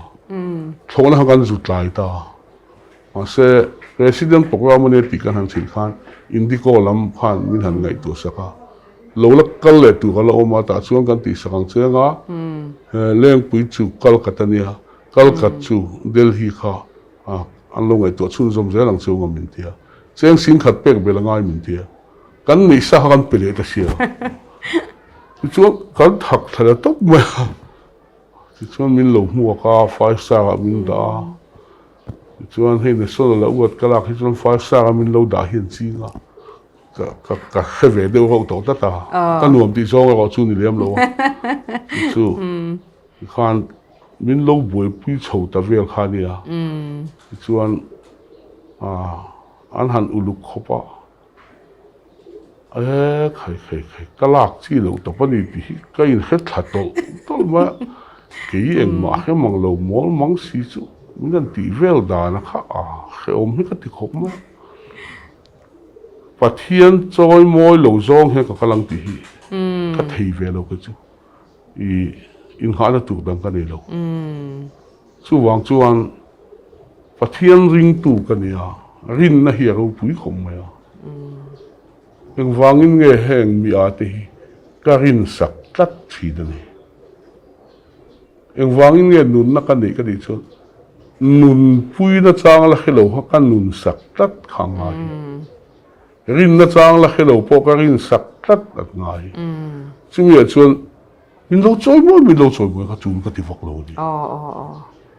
thlawhna kha kan zu tlai ta. Mahse, President programme a nia tih kan han hrilh khan Indigo lam khan min han ngaihtuah sak a, lo la kal leh tur a la awm a, tah chuan kan tih sak ang chiang a, Lengpui chu Kalkat a nia, Kalkat chu Delhi kha an lo ngaihtuah chhunzawm zel ang chu nga min ti a, cheng sing khat pek bel a ngai min ti a, kan neih sa kha kan pe leh ta sia, tichuan kan thak thla ta tawp mai a. Tichuan min lo hmuak a, five star ah min dah a. Tichuan hei National Award ka lak hi chuan five star a min lo dah hi an ching a. Ka ka ka hre ve deuh reuh tawh tlat a. Ka nuam tih zawng erawh chu ni lem lo a. Chu tikhan min lo buaipui chho ta vel kha a nia. Tichuan an han uluk khawp a. E khai khai khai ka lak chi loh tawp a ni tih hi ka inhre thla tawlh tawlh mai a, kei engmah hre mang lo mawl mang si chu min han tih vel dan a kha a hrehawm hi ka ti khawp mai a, Pathian chawi mawi lo zawng hian ka kal ang tih hi ka thei ve lo kei chu i inghahna tur dang ka nei lo. Chuvang chuan Pathian ringtu ka ni a, rinna hi a ropui khawp mai a. Engvangin nge heng mi a te hi ka rinsak tlat thin a ni? Engvangin nge nunna ka neih ka nih chuan nunpuina chang la hre lo kha ka nunsak tlat kha a ngai. Rinna chang la hre lo pawh ka rinsak tlat a ngai. Chumi ah chuan Min lo chawi mawi, min lo chawi mawi kha chul ka ti vak lo a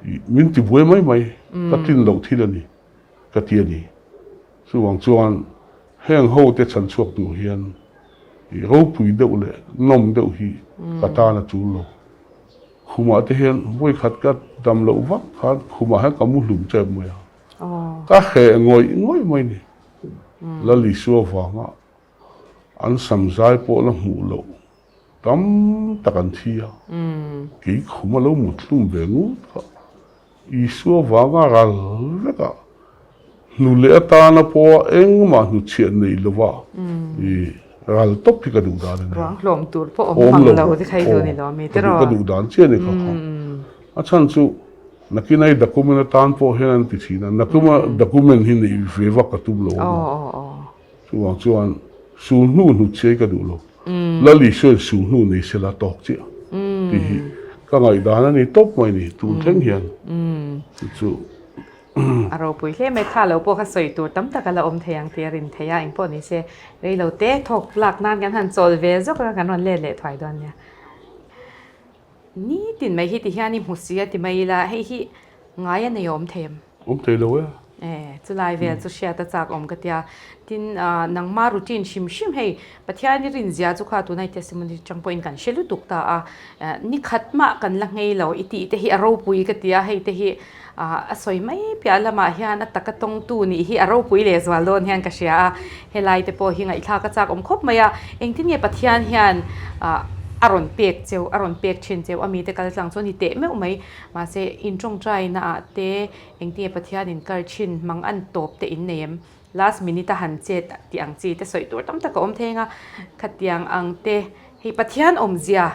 ni. Min ti buai mai mai, ka tlin loh thil a ni, ka ti a ni. Chuvang chuan heng ho te chhan chhuak tur hian ropui deuh leh nawm deuh hi ka tan a chul lo. Khumah te hian vawi khat ka dam loh vak khan khumah hian ka mu hlum tep mai a. Ka hreh ngawih ngawih mai ni. Lal Isua vanga an sam zai pawh la hmuh loh Tam tak an thi a, kei khum a lo mut hlum ve ngut kha. Isua vanga ral vek a, hnu leh atana pawha engmah hnuchhiah neih lova i ral tawp hi ka duh dan a ni. Ruang hlawm tur pawh awm mang lo te kha i duh ni lo mi tiraw? Ka duh dan chiah a ni kha kha. A chhan chu nakin ai document atan pawh hian an ti thin a, nakuma document hi neih ve vak ka tum lo a ni. Chuvang chuan. Sulhnu hnutchhiai ka duh lo. Lal Isuain sulhnu nei sela tawk chiah tih hi ka ngaihdan a ni tawp mai ni tun thleng hian chu chu. A ropui hle mai kha lo pawh kha sawi tur tam tak a la awm thei ang tih a rin theih a, engpawh ni se rei lo te thawk lak nan kan han chawl ve zawk a kan rawn let leh thuai dawn nia. Nitin mai hi ti hian i hmu si a ti mai ila hei hi ngai a nei awm thei em? Awm thei lo e. E, chulai vel chu hriat a chak awm ka tia. Tin, nangma routine hrim hrim hei Pathian i rinzia chu kha tunai testimony chang pawhin kan hre lutuk ta a. Ni khat mah kan la nghei lo i tih te hi a ropui ka tia, hei te hi a sawi mai piah lamah hian a taka tawngtu nih hi a ropui leh zual dawn hian ka hria a. Helai te pawh hi ngaihthlak a chak awm khawp mai a. Engtin nge Pathian hian a rawn pek cheu, a rawn pek thin cheu a mite kal tlang chuan i teh meuh mai. Mahse, in tawngtaina ah te engtinge Pathian in kar thin hmang an tawp te in nei em? Last minute a han chet tih ang chi te sawi tur tam tak a awm thei ang a, khatiang ang te hei Pathian awmzia,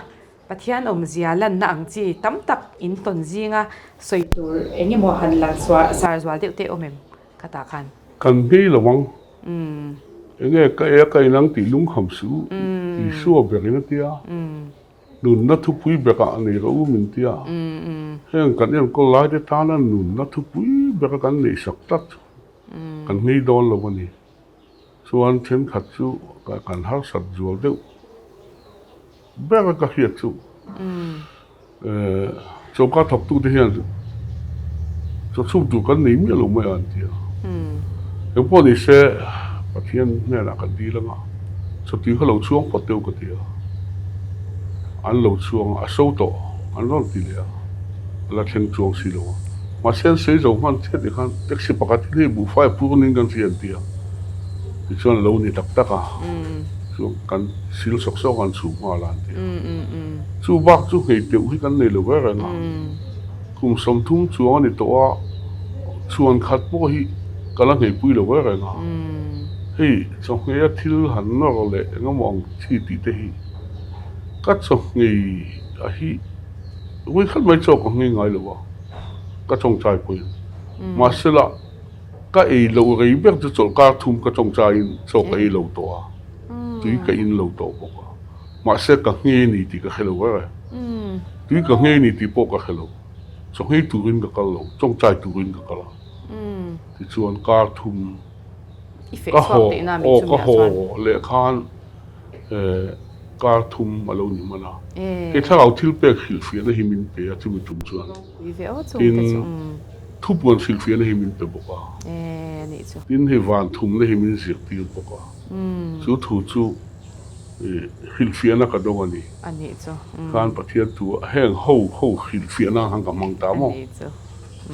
Pathian awmzia lanna ang chi tam tak in tawn zinga sawi tur eng emaw han lang sar zual deuh te awm em khatah khan? Kan hmei lo ang. Enge ka ei a ka inang tih lungkham suh Isua berin a tia. Nunna thupui bekah a nei rawh u min ti a, heng kan enkawl lai te tana nunna thupui beka kan neih sak tlat chu kan nghei dawn lo a ni. Chuan thenkhat chu kan harsat zual deuh ber a ka hriat chu Choka thawktute hian chaw chhuk tur kan nei miah lo mai a an ti a. Engpawh ni se Pathian hnenah ka dil anga chawtui kha lo chhuang phawt deuh ka ti a. An lo chhuang a, a so tawh an rawn ti leh a, a la thleng chuang si lo a. Mahse an sawi zo hman chiah tih khan taxi pakhat hi hei buhfai phur ning kan hria an ti a. Tichuan a lo ni tak tak a, chuan kan sil sawk sawk a an chhum nghal a an ti a. Chu bak chu nghei teuh hi kan nei lo ve reng a, kum 30 chuang a ni tawh a, chhuan khat pawh hi ka la ngheipui lo ve reng a. Hei chawhngheia thil han nawr leh eng emaw ang chi tih te hi ka chawhngei a hi vawikhat mai chaw ka nghei ngai lo a, ka tawngtai pawhin. Mahsela ka ei loh rei ber chu chawlhkar thum ka tawngtaiin chaw ka ei lo tawh a, tui ka in lo tawh bawk a. Mahse ka nghei ni tih ka hre lo reng e. Tui ka nghei ni tih pawh ka hre lo. Chaw nghei turin ka kal lo, tawngtai turin ka kal a. Tichuan kar thum ka haw, aw ka haw leh khan kar thum a lo ni hman a. Kei thlarau thil pek hrilhfiahna hi min pe a chumi tum chuan. Tin, thupuan hrilhfiahna hi min pe bawk a. Tin, hei van thumna hi min zirtir bawk a. Chu thu chu. Hrilhfiahna ka dawng a ni. A nih chu. Khan Pathian thu heng ho ho hrilhfiahna khan ka hmang ta maw? A nih chu.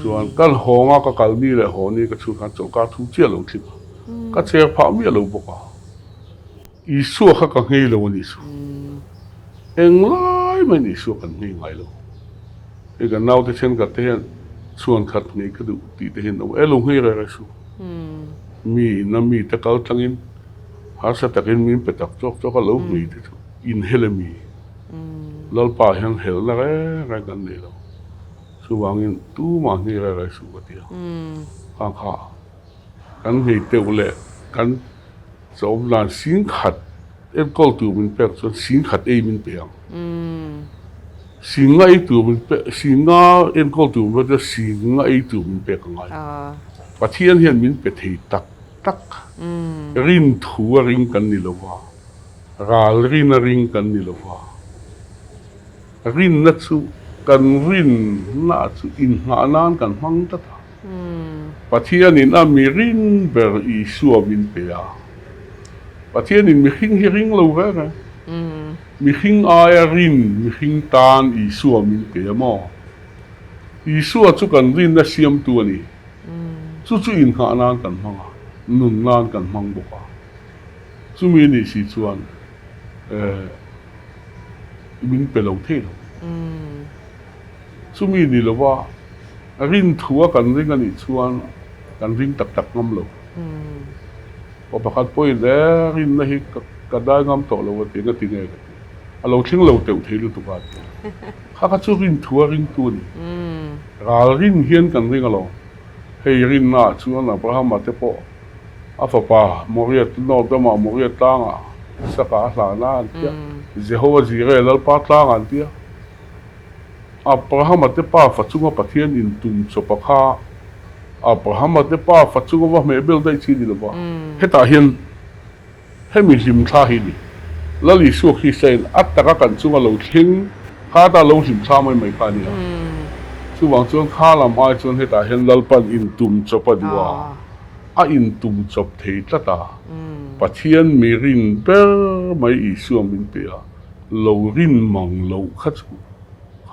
Chuan kal hawnga ka kal ni leh haw ni ka chhun khan chawlhkar thu chiah lo tling a. Ka cher phah miah lo bawk a. Isua kha ka nghei lo a nih chu. Englai maiin Isua kan nghei ngai lo. Hei kan naute thenkhat te hian chhuan khat nghei ka duh tih te hian e lo nghei reng reng suh. Mi ina mite kal tlangin Harsa takin min pe tak chawk chawk a, lo hmui te chu inhel a mi. Lalpa hian helna reng reng kan nei lo. Chuvangin tumah hni reng reng suh ka ti a. Khang kha kan nghei teuh leh kan chawm dan singkhat enkawl tur min pek chuan singkhat ei min pe ang. Singa ei tur min pek, singa enkawl tur min pek chuan singa ei tur min pek a ngai. Pathian hian min pe thei tak. Tak rin thu a ring kan ni lo va, ral rin a ring kan ni lo va. Rinna chu kan rinna chu inngah nan kan hmang tlat a. Pathianin a mi ring ber Isua min pe a. Pathianin mihring hi ring lo reng reng. Mihring aia rin mihring tan Isua min pe a maw? Isua chu kan rinna siamtu a ni. Chu chu inngah nan kan hmang a, nun nan kan hmang bawk a. Chumi nih si chuan min pe lo thei lo. Chumi ni lova rin thu a kan ring a nih chuan kan ring tak tak ngam lo. Pa pakhat pawhin e rinna hi ka dai ngam tawh lo a ti, engati nge ka ti. A lo thleng lo teuh thei lutuk a ti. Kha kha chu rin thu a ringtu a ni. Ral rin hian kan ring alawm. Hei rinnaah chuan Abrahama te pawh a fapa Moriah North ramah Moriah tlangah. Isaka a hlan a an ti a, Jehova Jireh Lalpa tlangah an ti a. Abrahama te pafa chunga Pathian intum chawpa kha Abrahama te pafa chunga va hmeh bel daih chi a ni lo va. Hetah hian hemi hlimthla hi a ni. Lal Isua Krista-in a taka kan chunga lo thleng kha ata lo hlimthla mai mai kha a ni a. Chuvang chuan kha lam ai chuan hetah hian Lalpan intum chawp a duh a, a intum chawp thei tlat a. Pathian mi rin ber mai Isua min pe a. Lo rin mang loh kha chu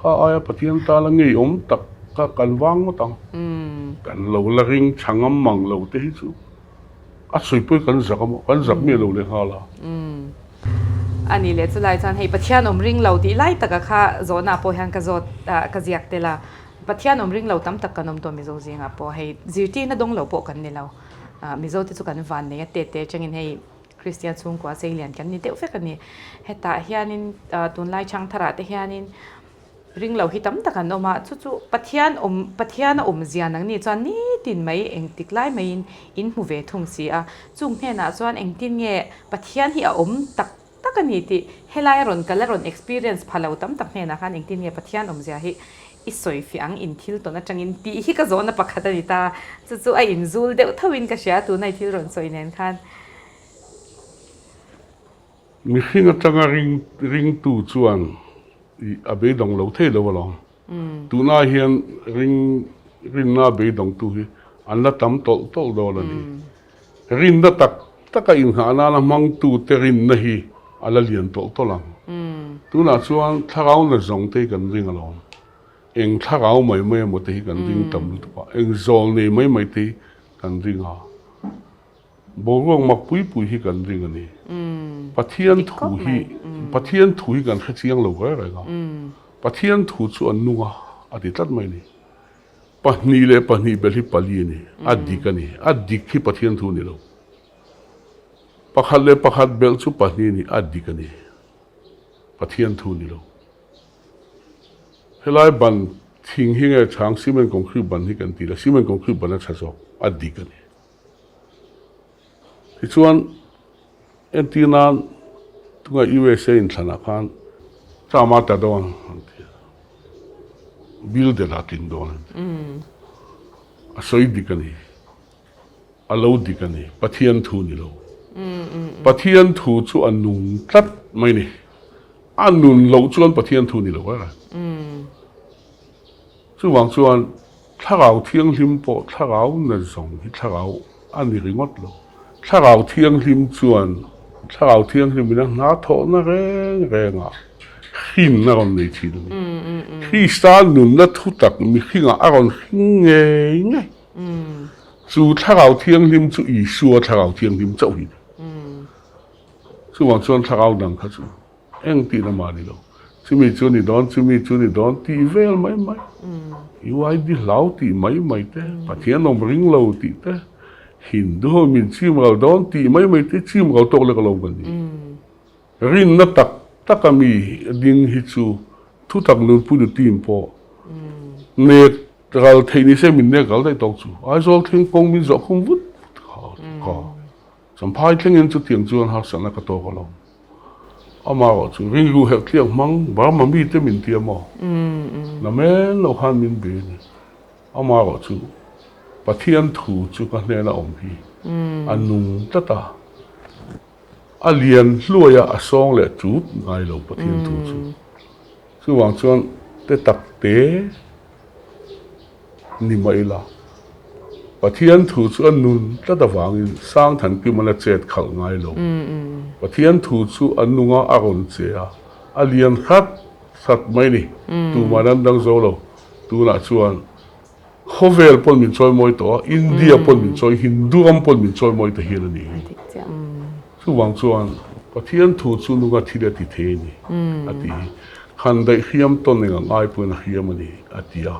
kha aia Pathian tana ngeiawm tak kha kan vang ngawt ang. Kan lo la ring tha ngam mang lo te hi chu a sawi pawhin kan zak a maw? Kan zak miah lo leh nghal a. A nih leh chulai chuan hei Pathian awm ring lo tih lai taka kha zawhna pawh hian ka zawt ka ziak tel a. Pathian awm ring lo tam tak kan awm tawh Mizo zingah pawh hei zirtirna dawng lo pawh kan ni lo. Mizo te chu kan vannei a tete atangin hei Kristian chhungkua seilian kan ni deuh vek a ni. Hetah hianin tunlai changtharah te hianin ring lo hi tam tak an awm a, chu chu Pathian awm Pathian a awm zia nang ni chuan nitin mai engtik lai maiin in hmu ve thung si a. Chung hnenah chuan engtin nge Pathian hi a awm tak tak a ni tih helai a rawn kal a rawn experience pha lo tam tak hnenah khan engtin nge Pathian awm zia hi i sawi fiah ang in thil tawn atangin tih hi ka zawhna pakhat a ni ta. Chu chu a inzul deuh thoin ka hria tuna i thil rawn sawi nen khan. Mihring atanga ring ringtu chuan i a beidawng lo thei lo alawm. Tunah hian ring rinna beidawngtu hi an la tam tawlh tawlh dawn a ni. Rinna tak taka inghah nana hmangtute rinna hi a la lian tawlh tawlh ang. Tunah chuan thlarau na zawng te hi kan ring alawm. Eng thlarau mai mai emaw te hi kan ring tam lutuk a, eng zawl nei mai mai te hi kan ring a. Boruak mak pui pui hi kan ring a ni. Pathian thu hi Pathian thu hi kan hre chiang lo reng reng a. Pathian thu chu a nung a, a ti tlat mai a ni. Pahnih leh pahnih belh hi pali a ni. A dik a ni. A dik hi Pathian thu a ni lo. Pakhat leh pakhat belh chu pahnih a ni. A dik a ni. Pathian thu a ni lo. Helai ban thing hi nge chhang cement concrete ban hi kan ti la, cement concrete ban a tha zawk, a dik a ni. Tichuan, entir nan tunga USA inthlanah khan term a tla dawn an ti a, bill delh a tling dawn an ti a, a sawi dik a ni, a lo dik a ni, Pathian thu ni lo. Pathian thu chu a nung tlat mai ni, a nun loh chuan Pathian thu ni lo a. Chuvang chuan Thlarau Thianghlim pawh Thlarau na zawng hi Thlarau a ni ringawt lo. Thlarau Thianghlim chuan Thlarau Thianghlimin a hna thawhna reng rengah hrin a rawn nei thin a ni. Krista nunna thutak mihringah a rawn hring ngei ngei. Chu Thlarau Thianghlim chu Isua Thlarau Thianghlim chauh hi a ni. Chuvang chuan Thlarau dang kha chu Eng tih lamah a ni lo. Chumi chu ni dawn, chumi chu ni dawn tih vel mai mai. UID hlau tih mai mai te, Pathian awm ring lo tih te, Hindu ho min chim ral dawn tih mai mai te chim ral tawk lek alo kan ni. Rinna tak tak a mi ding hi chu thutak nunpui nu team pawh nek ral theih ni se min nek ral daih tawk chu. Aizawl thleng kawng min zawh khum vut vut kha. Champhai thlengin chutiang chuan harsatna ka tawk alawm. Amaherawh chu rilru herh tliak hmang Burma mite min ti a maw? Na men lo khan min be a ni. Amaherawh chu Pathian thu chu ka hnena awm hi a nung tlat a, a lian hluai a, a sawng leh tut ngai lo Pathian thu chu. Chuvang chuan te tak te ni mah ila, Pathian thu chu a nun tlat avangin Sangthankiman a chet khalh ngai lo. Pathian thu chu a nung a, a rawn che a, a lian hrat hrat mai ni. Tuman an dang zo lo. Tunah chuan khawvel pawn min chawimawi tawh a, India pawn min chawi, Hindu ram pawn min chawimawi ta hial a ni. Chuvang chuan Pathian thu chu nunga thil a ti thei a ni, a ti hi. Khan daih hriam tawn eng ang ai pawhin a hriam a ni, a ti a.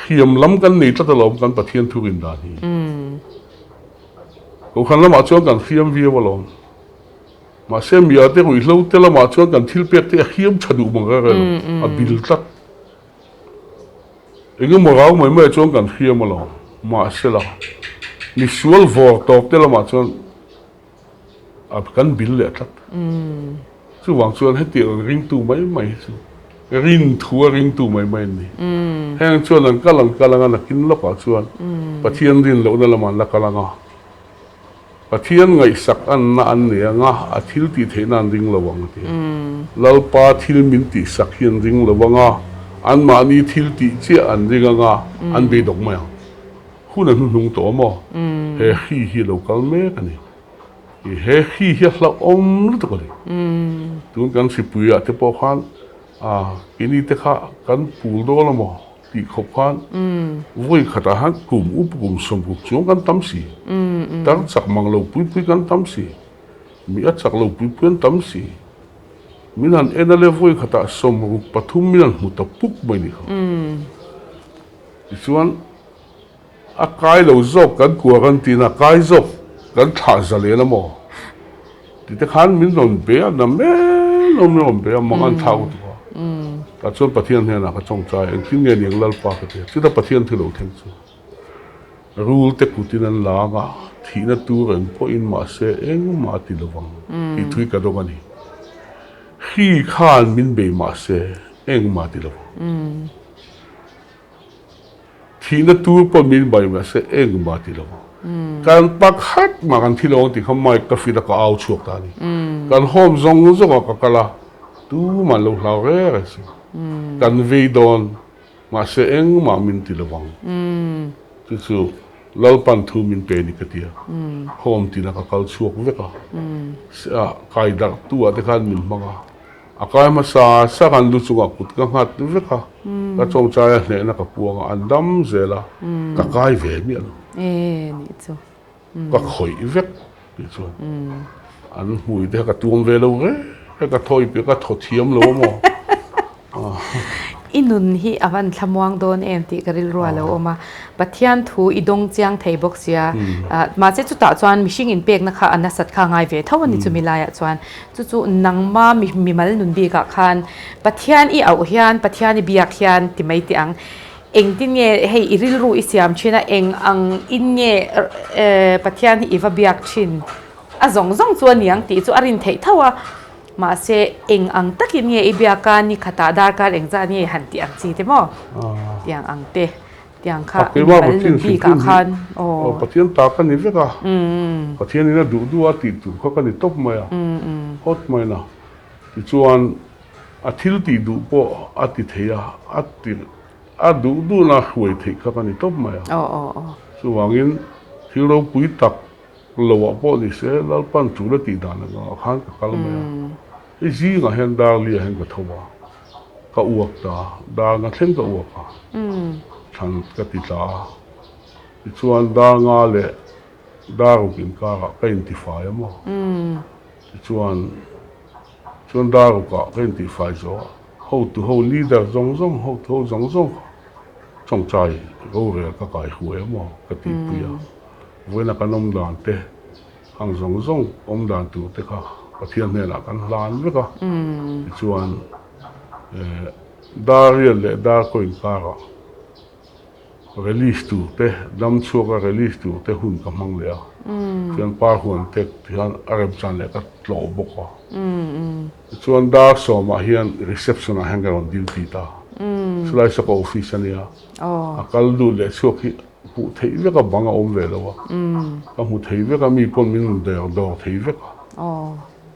Hriam lam kan nei tlat alawm kan Pathian thu rin dan hi. Kohhran lamah chuan kan hriam viau alawm. Mahse mia te ruihhlo te lamah chuan kan thil pek te a hriam tha duh mang reng reng lo, a bil tlat. Engemaw rau mai mai ah chuan kan hriam alawm. Mahsela misual vawr tawp te lamah chuan. A kan bil leh tlat. Chuvang chuan hetiang ang ringtu mai mai hi chu rin thu a ringtu mai mai an ni. Heng chuan an kal an kal anga nakin lawkah chuan Pathian rin lohna lamah an la kal anga Pathian ngaihsak anna an nei anga a thil tih theihna an ring lo ang a ti a. Lalpa thil min tihsak hi an ring lo anga anmahni thil tih chiah an ring anga an beidawk mai ang. Hun a hnuhnung tawh maw? He hri hi a lo kal mek a ni. He hri hi a hlauhawm lutuk a ni. Tun kan hripuiah te pawh khan keini te kha kan pul dawn a maw tih khawp khan vawi khatah khan kum upa kum 60 chuang kan tam si. Tar chak mang lo pui pui kan tam si. Mi a chak lo pui pui an tam si. Min han en a le vawi khatah 63 min han hmu ta puk mai ni kha. Tichuan. A kai lo zawk kan quarantine a kai zawk kan thlah zalen a maw? Ti te khan min rawn be a, na men lo min rawn be a, mang an thlah u tuk a. Tah chuan Pathian hnenah ka tawngtai a, engtin nge niang Lalpa ka ti a, chutah Pathian thil lo thleng chu rul te kutin an la ang a, thihna tur reng pawhin mahse engmah a ti lo vang tih thui ka dawng a ni. Hri khan min bei mahse engmah a ti lo vang. Thihna tur pawh min bai mah se engmah ti lo. Kan pakhat mah kan thi lo ang tih kha mic ka fit a ka au chhuak ta a ni. Kan home zawng zawng ah ka kal a, tumah an lo hlau reng reng si. Kan vei dawn mahse engmah min ti lo ang. Chu chu Lalpan thu min pe ni ka ti a, home tina ka kal chhuak vek a, kai darh tu ah te khan min hmang a. A kai hmasa sa kan lu chungah kut ka nghat vek a, ka tawngtai a hnehna ka puang a, an dam zel a, ka kai ve miah lo. Ka khawih vek tih chuan an hmui te kha ka tuam ve lo reng reng, ka thawi piah ka thaw thiam lo a maw. I nun hi a van thlamuang dawn em tih ka rilru a lo awm a, Pathian thu i dawng chiang thei bawk sia, mahse chutah chuan mihring inpekna kha a nasat kha a ngai ve tho a ni chumi laiah chuan. Chu chu nangma mimal nun bikah khan Pathian i auh hian, Pathian i biak hian ti mai teh ang. Engtin nge hei i rilru i siam thin a, eng ang in nge Pathian hi i va biak thin? A zawng zawng chu a niang tih chu a rin theih tho a, mahse eng ang takin nge i biak a, ni khatah darkar engzah nge han tih ang chi te maw? Tiang ang te. Tiang kha mimal nun bikah khan aw. Pathian ta ka ni vek a, Pathianin a duh duh a tih tur kha ka ni tawp mai a, hawt mai na. Tichuan a thil tih duh pawh a ti thei a, a ti a duh duhna hruai theih kha ka ni tawp mai a. Chuvangin thil ropui tak Loah pawh ni se, Lalpan tul a tih dan angah khan ka kal mai a. Hei zingah hian dar liah hian ka tho a, ka uak ta, dar nga thleng ka uak a, thlan ka ti tla a. Tichuan dar nga leh dar ruk inkarah ka intifai a maw? Tichuan chuan dar rukah ka intifai zawh a, hotu ho leader zawng zawng, hotu ho zawng zawng kha tawngtai rorel ka kai huai a maw ka tihpui a. Vawiina kan awm dan te, hang zawng zawng awm dan tur te kha Pathian hnenah kan hlan vek a. Tichuan dar riat leh dar kaw inkarah release tur te, dam chhuaka release tur te hun ka hmang leh a. Chuan par huan te tihian a remchan leh ka tlawh bawk a. Tichuan dar sawmah hian reception ah hian ka rawn duty ta. Chulai saw ka office a nia. A kal lut leh chhuak hi Hmuh theih vek a bang a awm ve lo a, ka hmu thei vek a, mi pawn min rawn der dawr thei vek a.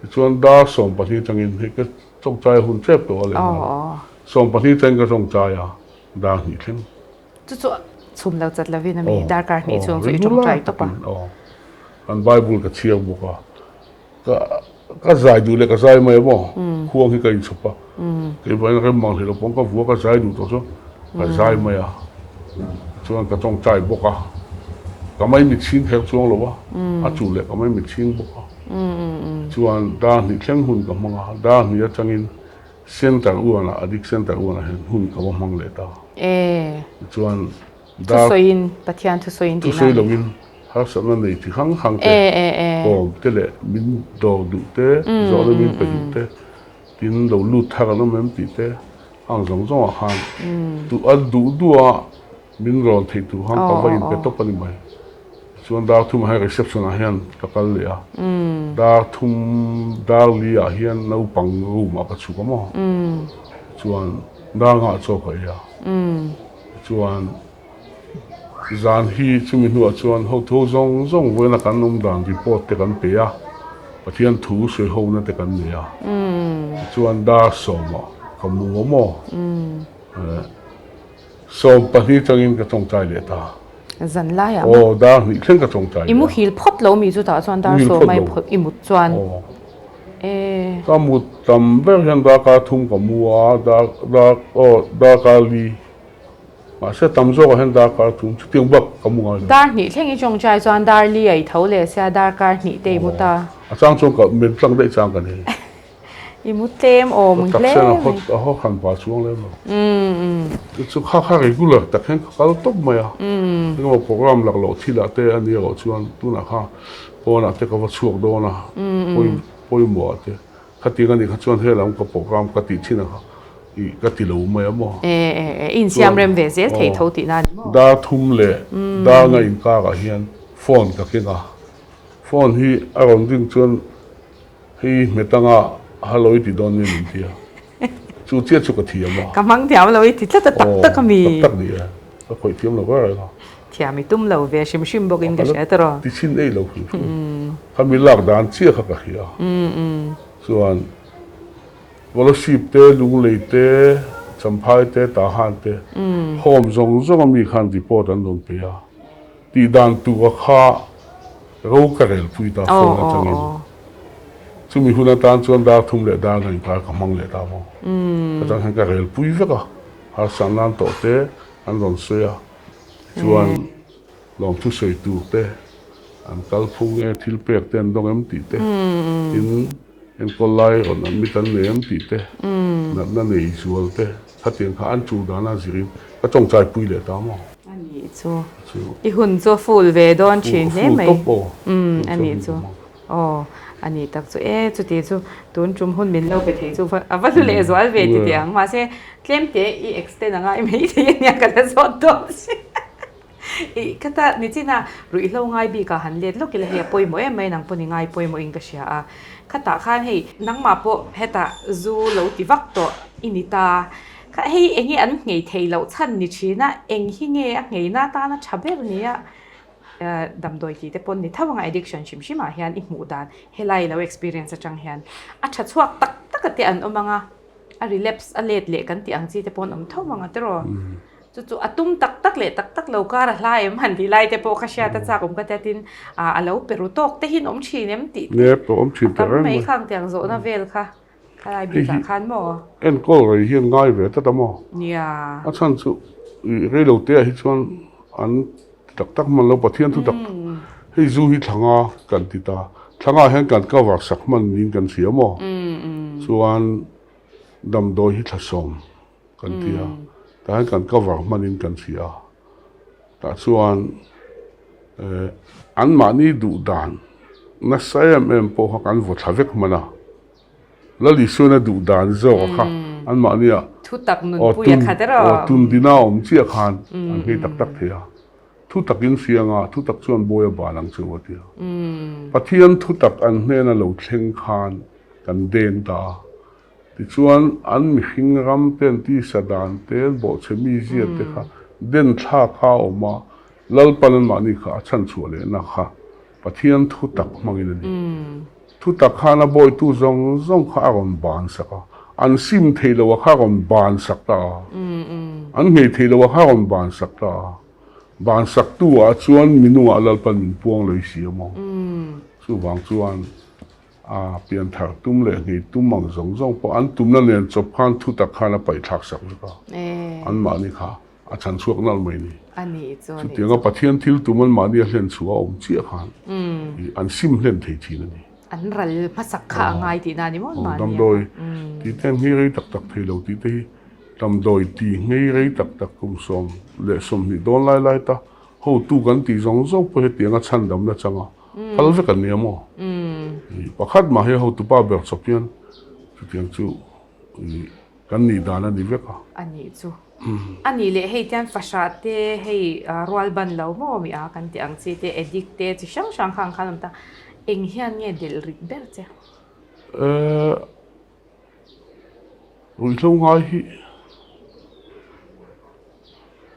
Tichuan dar 12 atangin hei ka tawngtai a hun tep tawh a lehnghala, 12 atangin ka tawngtai a, dar hnih thleng. Chu chu chhum lo chat lovin a mi darkar hnih chhung chu i tawngtai tawp a. Kan Bible ka chhiar bawk a. Ka ka zai duh leh ka zai mai a maw? Khuang hi ka inchhawp a, keimah in rem mang hlei lo pawh ka vua ka zai duh tawh chu ka zai mai a, chuan ka tawngtai bawk a, ka mai mit chhing kher chuang lo a, a chu leh ka mai mit chhing bawk a, chuan dar hnih thleng hun ka hmang a, dar hnih atangin center uanah addict center uanah hian hun ka va hmang leh ta, tichuan dar Thusawiin, Pathian thusawiin tihna a ni. Thusawi loin harsatna nei chi hrang hrang te, kawm te leh min dawr duh te, zawhna min pe duh te, tin lo lut thar an awm em tih te ang zawng zawngah khan duh a duh duh a min rawn theih tur khan ka va inpe tawp a ni mai. Chuan dar thumah hian reception ah hian ka kal leh a, dar thum dar li ah hian naupang room ah ka chhuk a maw? Chuan dar ngah chaw ka ei a, chuan zan hi chumi hnuah chuan hotu ho zawng zawng vawiina kan awm dan report te kan pe a, Pathian thu sawi hona te kan nei a, chuan dar sawmah ka mu a maw? 20 tangin ka tawngtai leh ta. Zan laiah maw? Aw, dar hnih thleng ka tawngtai leh a. I muhil phawt lo mi chutah chuan dar sawm ai i mut chuan? Aw. Ka mut tam ber hian darkar thum ka mu a, dar dar aw darkar li. Mahse tam zawkah hian darkar thum chutiang bak ka mu ngai lo. Dar hnih thleng i tawngtai chuan dar li a i tho leh sia darkar hnih te i mu ta. A chang chuan ka men tlang daih chang ka nei. I mu tlem awm hle mai. Taksa a hawt a haw hran pah chuang lem lo. Chu chu kha kha regular tak hian ka kal tawp mai a. Engemaw program lak loh thil ah te a nih erawh chuan tunah kha pawnah te ka va chhuak dawn a, pawimawh ah te khatiang a nih kha chuan helam ka program ka tih thin a kha i ka ti lo mai a maw. E e e insiam rem ve zel thei tho tihna a ni maw? Dar thum leh dar nga inkar ah hian phone ka keng a, phone hi a rawn ring chuan Hei hmet anga hello i ti dawn nia min ti a, chu chiah chu ka thiam a. Ka hmang thiam lo i ti tlat a, tak tak a mi. Tak tak ni e, ka khawih thiam lo ber reng a. Thiam i tum lo ve hrim hrim bawk in ka hria tawh. Ti chhin ei lo hrim hrim. Khami lak dan chiah kha ka hria. Chuan Kolasib te, Lunglei te, Champhai te, Tahan te, home zawng zawng a mi khan report an rawn pe a. Tih dan tura kha ro ka relpui ta phone atangin. Chumi hun atan chuan dar thum leh dar nga inkar ka hmang leh ta maw. Atang hian ka relpui vek a, harsah nan tawh te an rawn sawi a, chuan lawmthu sawi tur te an kal phung e, thil pek te an dawng em tih te, tin enkawl lai rawn admit an nei em tih te, natna nei zual te khatiang kha an tul dana zirin ka tawngtai pui leh ta maw. A nih chu. I hun chu a full ve dawn thin hle mai. Full tawp aw. Umm a nih chu. Aw a nih tak chu e chuti chu tun tum hun min lo pe thei chu a va hlu leh zual ve ti teh ang. Mahse tlem te i extend a ngai mai thei a nia ka la zawt dawn si. I khata nichin a ruihhlo ngai bik ah han let lawk ila hei a pawimawh em mai nang pawh ni ngai pawimawh in ka hria a. Khatah khan hei nangmah pawh hetah zu lo ti vak tawh i ni ta. Kha hei eng nge an nghei thei loh chhan ni thin a, eng hi nge a ngheina atana tha ber nia damdawi tih te pawn ni tho anga addiction hrim hrim ah hian i hmuh dan helai lo experience atang hian a tha chhuak tak tak a te an awm anga a relapse a let leh kan tih ang chi te pawn awm tho anga tiraw chu chu a tum tak tak leh tak tak lo kar a hla em han tih lai te pawh kha hriat a chak awm ka tia tin a lo pe ru tawk te hi an awm thin em tih te a tam mai khang tiang zawhna vel kha. Khalai bikah khan maw? Enkawl rei hian ngai ve tlat a maw? Nia. A chhan chu rei lo te ah hi chuan an ti tak tak hman lo, Pathian thu tak hei zu hi thlanga kan ti ta, thlanga hian kan cover sak hman niin kan hria maw? Chuan damdawi hi thlasawm kan ti a, tah hian kan cover hmanin kan hria a, tah chuan anmahni duh dan nasa em em pawh kha kan vaw thla vek hman a, Lal Isuan a duh dan zawk a kha anmahnia Thutak nunpui a khat erawh. Aw tundina awm chiah khan an nghei tak tak thei a, thutak in hria anga thutak chuan bawi a ban ang chu a ti a. Pathian thutak an hnena lo thleng khan kan deng ta a, tichuan an mihring ram te an tisa dan te an bawhchhe mizia te kha den thlak kha a awm a, Lalpan anmahni kha a chhanchhuah lehna kha Pathian thutak hmangin a ni. Thutak khan a bawitu zawng zawng kha a rawn ban sak a, an sim thei lo a kha a rawn ban sak ta a, an nghei thei lo a kha a rawn ban sak ta a, ban sak tu ah chuan minungah Lalpan min puang lei si a maw? Chuvang chuan a pianthar tum leh nghei tum ang zawng zawng pawh an tumna nen chawp khan thutak khan a paihthlak sak vek a, anmahni kha. A chhan chhuak nalh mai ni. A nih chu a nih chu. Chutianga Pathian thil tum an mahni a hlen chhuah a awm chiah khan an sim hlen thei thin a ni. An ral hmasak kha a ngai tihna a ni maw an mahni a. Damdawi tih te an nghei rei tak tak thei lo tih te hi damdawi ti nghei rei tak tak kum 20 dawn lai lai ta hotu kan tih zawng zawng pawh hetianga chhandamna changa kal vek an ni a maw? Pakhat mah hi hotupa ber chawp hian chutiang chu kan nih dan a ni vek a. A nih chu. A nih leh hei tian fahrah te hei rual ban lo maw mi a kan tih ang chi te addict te chi hrang hrang kha ang khan awm ta. Eng hian nge delh rit ber che? Ehh ruihhlo ngai hi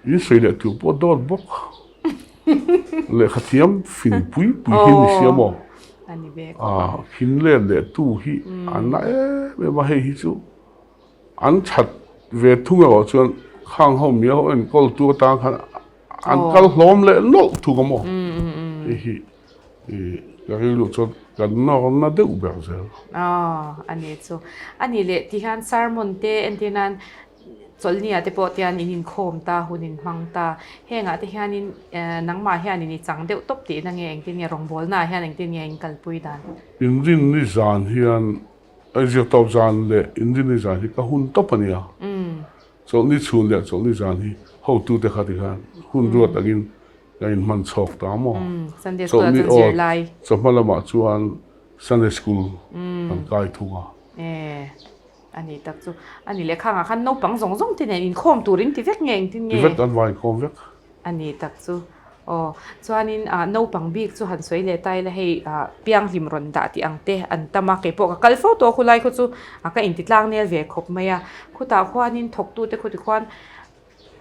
in sawi leh tur pawh dawt bawk. Lehkha thiam fing pui pui hi ni sia maw? Ahh khin let leh tu hi an na em em a hei hi chu. An that ve thung erawh chuan khang ho mi ho enkawl tu atang khan an kal hlawm leh nawlh thung a maw? Hei hi ka rilru chuan kan nawrna deuh ber zel. Aw a ni chu. A nih leh ti hian sermon te entir nan chawlhni ah te pawh tian in inkhawm ta hun in hmang ta. Hengah te hianin nangmah hianin i chang deuh tawp tihna nge engtin nge rawngbawlna ah hian engtin nge in kalpui dan? Inrinni zan hian Zir tawp zan leh Inrinni zan hi ka hun tawp a nia. Chawlhni chhun leh chawlhni zan hi hotute kha tikhan hun ruat angin ka inhman chhawk ta maw. Chawlhni aw chawhma lamah chuan Sunday School kan kai thung a. A ni tak chu. A ni leh khangah khan naupang zawng zawng te nen inkhawm tur in ti vek nge engtin nge? Ti vek an va inkhawm vek. A ni tak chu. Aw, chuanin ah naupang bik chu han sawi leh ta ila hei ah pianghlim rawn dah tih ang te an tam a, keipawh ka kal fo tawh a khulai khaw chu a ka inti tlang nel ve khawp mai a, khutah khuanin thawktute khuti khuan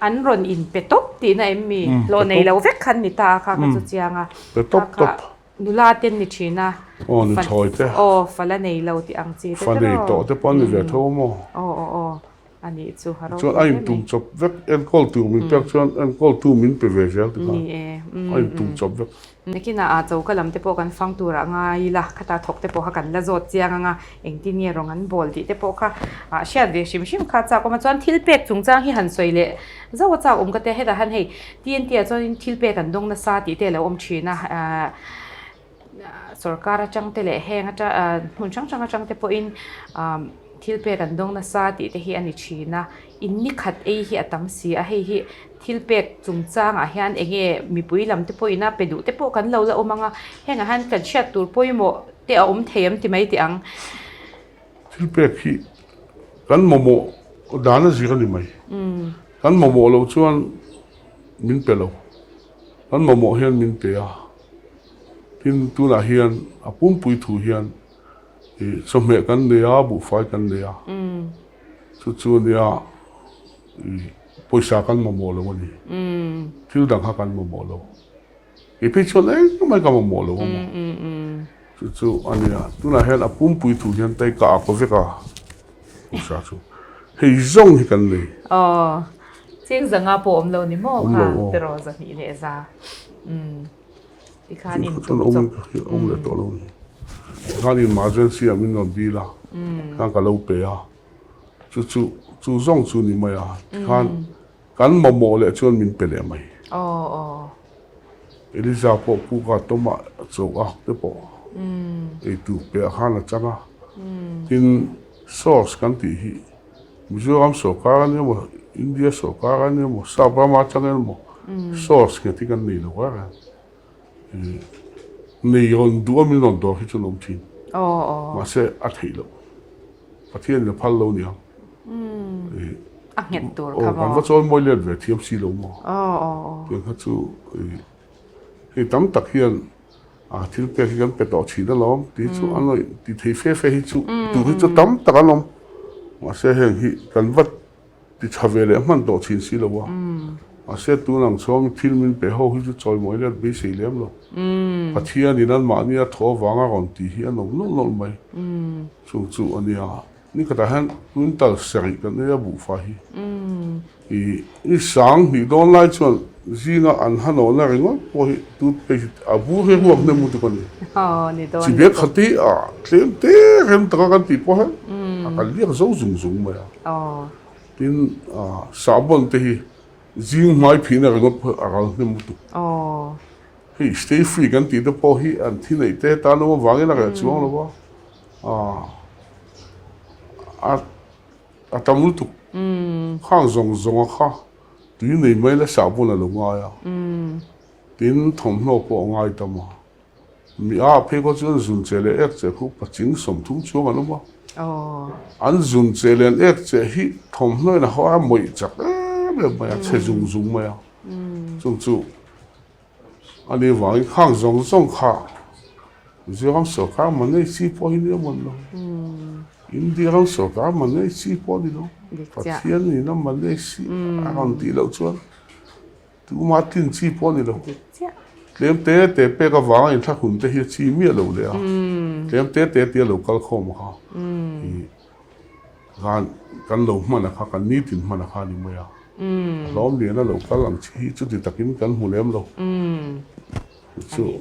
an rawn inpe tawp tihna em mi? Hlawh nei lo vek khan ni ta a kha ka chu chiang a, Pe tawp tawp. Nula ten ni thin a. Aw nuthlawi te. Aw fala nei lo tih ang chi te Fa nei tawh te pawh an ni ve tho a maw? Aw aw aw a nih chu a ropui hle mai. Chuan a intum chawp vek enkawl tur min pek chuan enkawl tu min pe ve zel tikhan Ni e a intum chawp vek. Nakinah a choka lam te pawh kan fang turah ngai ila khata thawk te pawh kha kan la zawt chiang ang a engtin nge rawng an bawl tih te pawh kha hriat ve hrim hrim kha chak awm a chuan thil pek chungchang hi han sawi leh zauh a chak awm ka tia hetah hian hei TNT ah chuanin thil pek an dawng nasa tih te a lo awm thin a, ahh sorkar atang te leh heng atang ahh hmun hrang hrang atang te pawhin ahh thil pek an dawng nasa tih te hi a ni thin a, in ni khat ei hi a tam si a, hei hi thil pek chungchangah hian eng nge mipui lam te pawhin a pe duh te pawh kan lo la awm ang a, hengah hian kan hriat tur pawimawh te a awm thei em ti mai teh ang. Thil pek hi kan mamawh dan a zir a ni mai. Kan mamawh loh chuan min pe lo. Kan mamawh hian min pe a. Tin, tunah hian a pumpui thu hian ih chawhmeh kan nei a, buhfai kan nei a. Chu chu nia ih pawisa kan mamawh lo a ni. Thil dang kha kan mamawh lo. Kei phei chuan engmah ka mamawh lo a maw? Chu chu a nia, tunah hian a pumpui thu hian tai ka ak vek a, pawisa chu hei zawng hi kan nei. Aw, cheng zanga pawh awm lo ni maw kha tiraw zahnih leh za tikhan in tum chawp. Awm leh tawh lo ni. Tikhan emergency ah min rawn dil a, tikhan ka lo pe a, chu chu chu zawng chu ni mai a, tikhan Kan mamawh leh chuan min pe leh mai. Eliza pawh Puka tawmah chaw ak te pawh ei tur pe ah khan a chang a. Tin, source kan tih hi Mizoram sawrkar a ni emaw, India sawrkar a ni emaw, Sap rama atang emaw source nghet hi kan nei lo reng reng. Nei rawn duh a min rawn dawr hi chu an awm thin. Mahse a theih loh. Pathian in a phal lo niang. A nghet tur kha maw? Kan va chawi mawi let ve thiam si lo maw? Tiang kha chu hei tam tak hian a thil pek hi kan pe tawh thin alawm tih hi chu an rawn ti thei fe fe hi chu tur hi chu tam tak an awm. Mahse heng hi kan va ti tha ve leh hman tawh thin si lo a. Mahse tun ang chhawng thil min pe ho hi chu chawi mawi let beisei lem lo. Pathian in anmahni a thaw avanga rawn tih hi an awm nawlh nawlh mai. Chung chu a nia. Ni khatah hian quintal sarih kan ei a buhfai hi. Ih ni sang hnih dawn lai chuan zinga an hanawhna ringawt pawh hi toothpaste a bur hi ruak hnem lutuk a ni. Chi bag khati a tlem te rem taka kan tih pawh hian a kan liak zo zung zung mai a. Tin sahbawn te hi zing hmai phihna ringawt pawh hi a ral hnem lutuk. Hei stay free kan tih te pawh hi an thi neih te tan awm avangin a reh chuang lo va. A a tam lutuk. Khang zawng zawng a kha tui nei mai la sahbawn a lo ngai a. Tin thawmhnaw pawh a ngai tam a. Mi a phei khaw chuan zun che leh ek che khu paching 30 chuang an awm a. An zun che leh an ek che hi thawmhnaw in a haw a mawih chak em. em em mai a, chhe zung zung mai a. Chung chu a ni vangin khang zawng zawng kha Mizoram sorkar manei chi pawh hi ni a mawn lo. India ram sorkar manei chi pawh a ni lo. Pathian nihna manei si a rawn tih loh chuan Tuma tlin chi pawh a ni lo. Tlem te te pek avanga inthlahun te hi a chi miah lo leh a. Tlem te te tia lo kal khawm a kha. Khan kan lo hman a kha, kan nitin hman a kha a ni mai a. A hlawm lian a lo kal ang chi hi chuti takin kan hmu lem lo. Chu.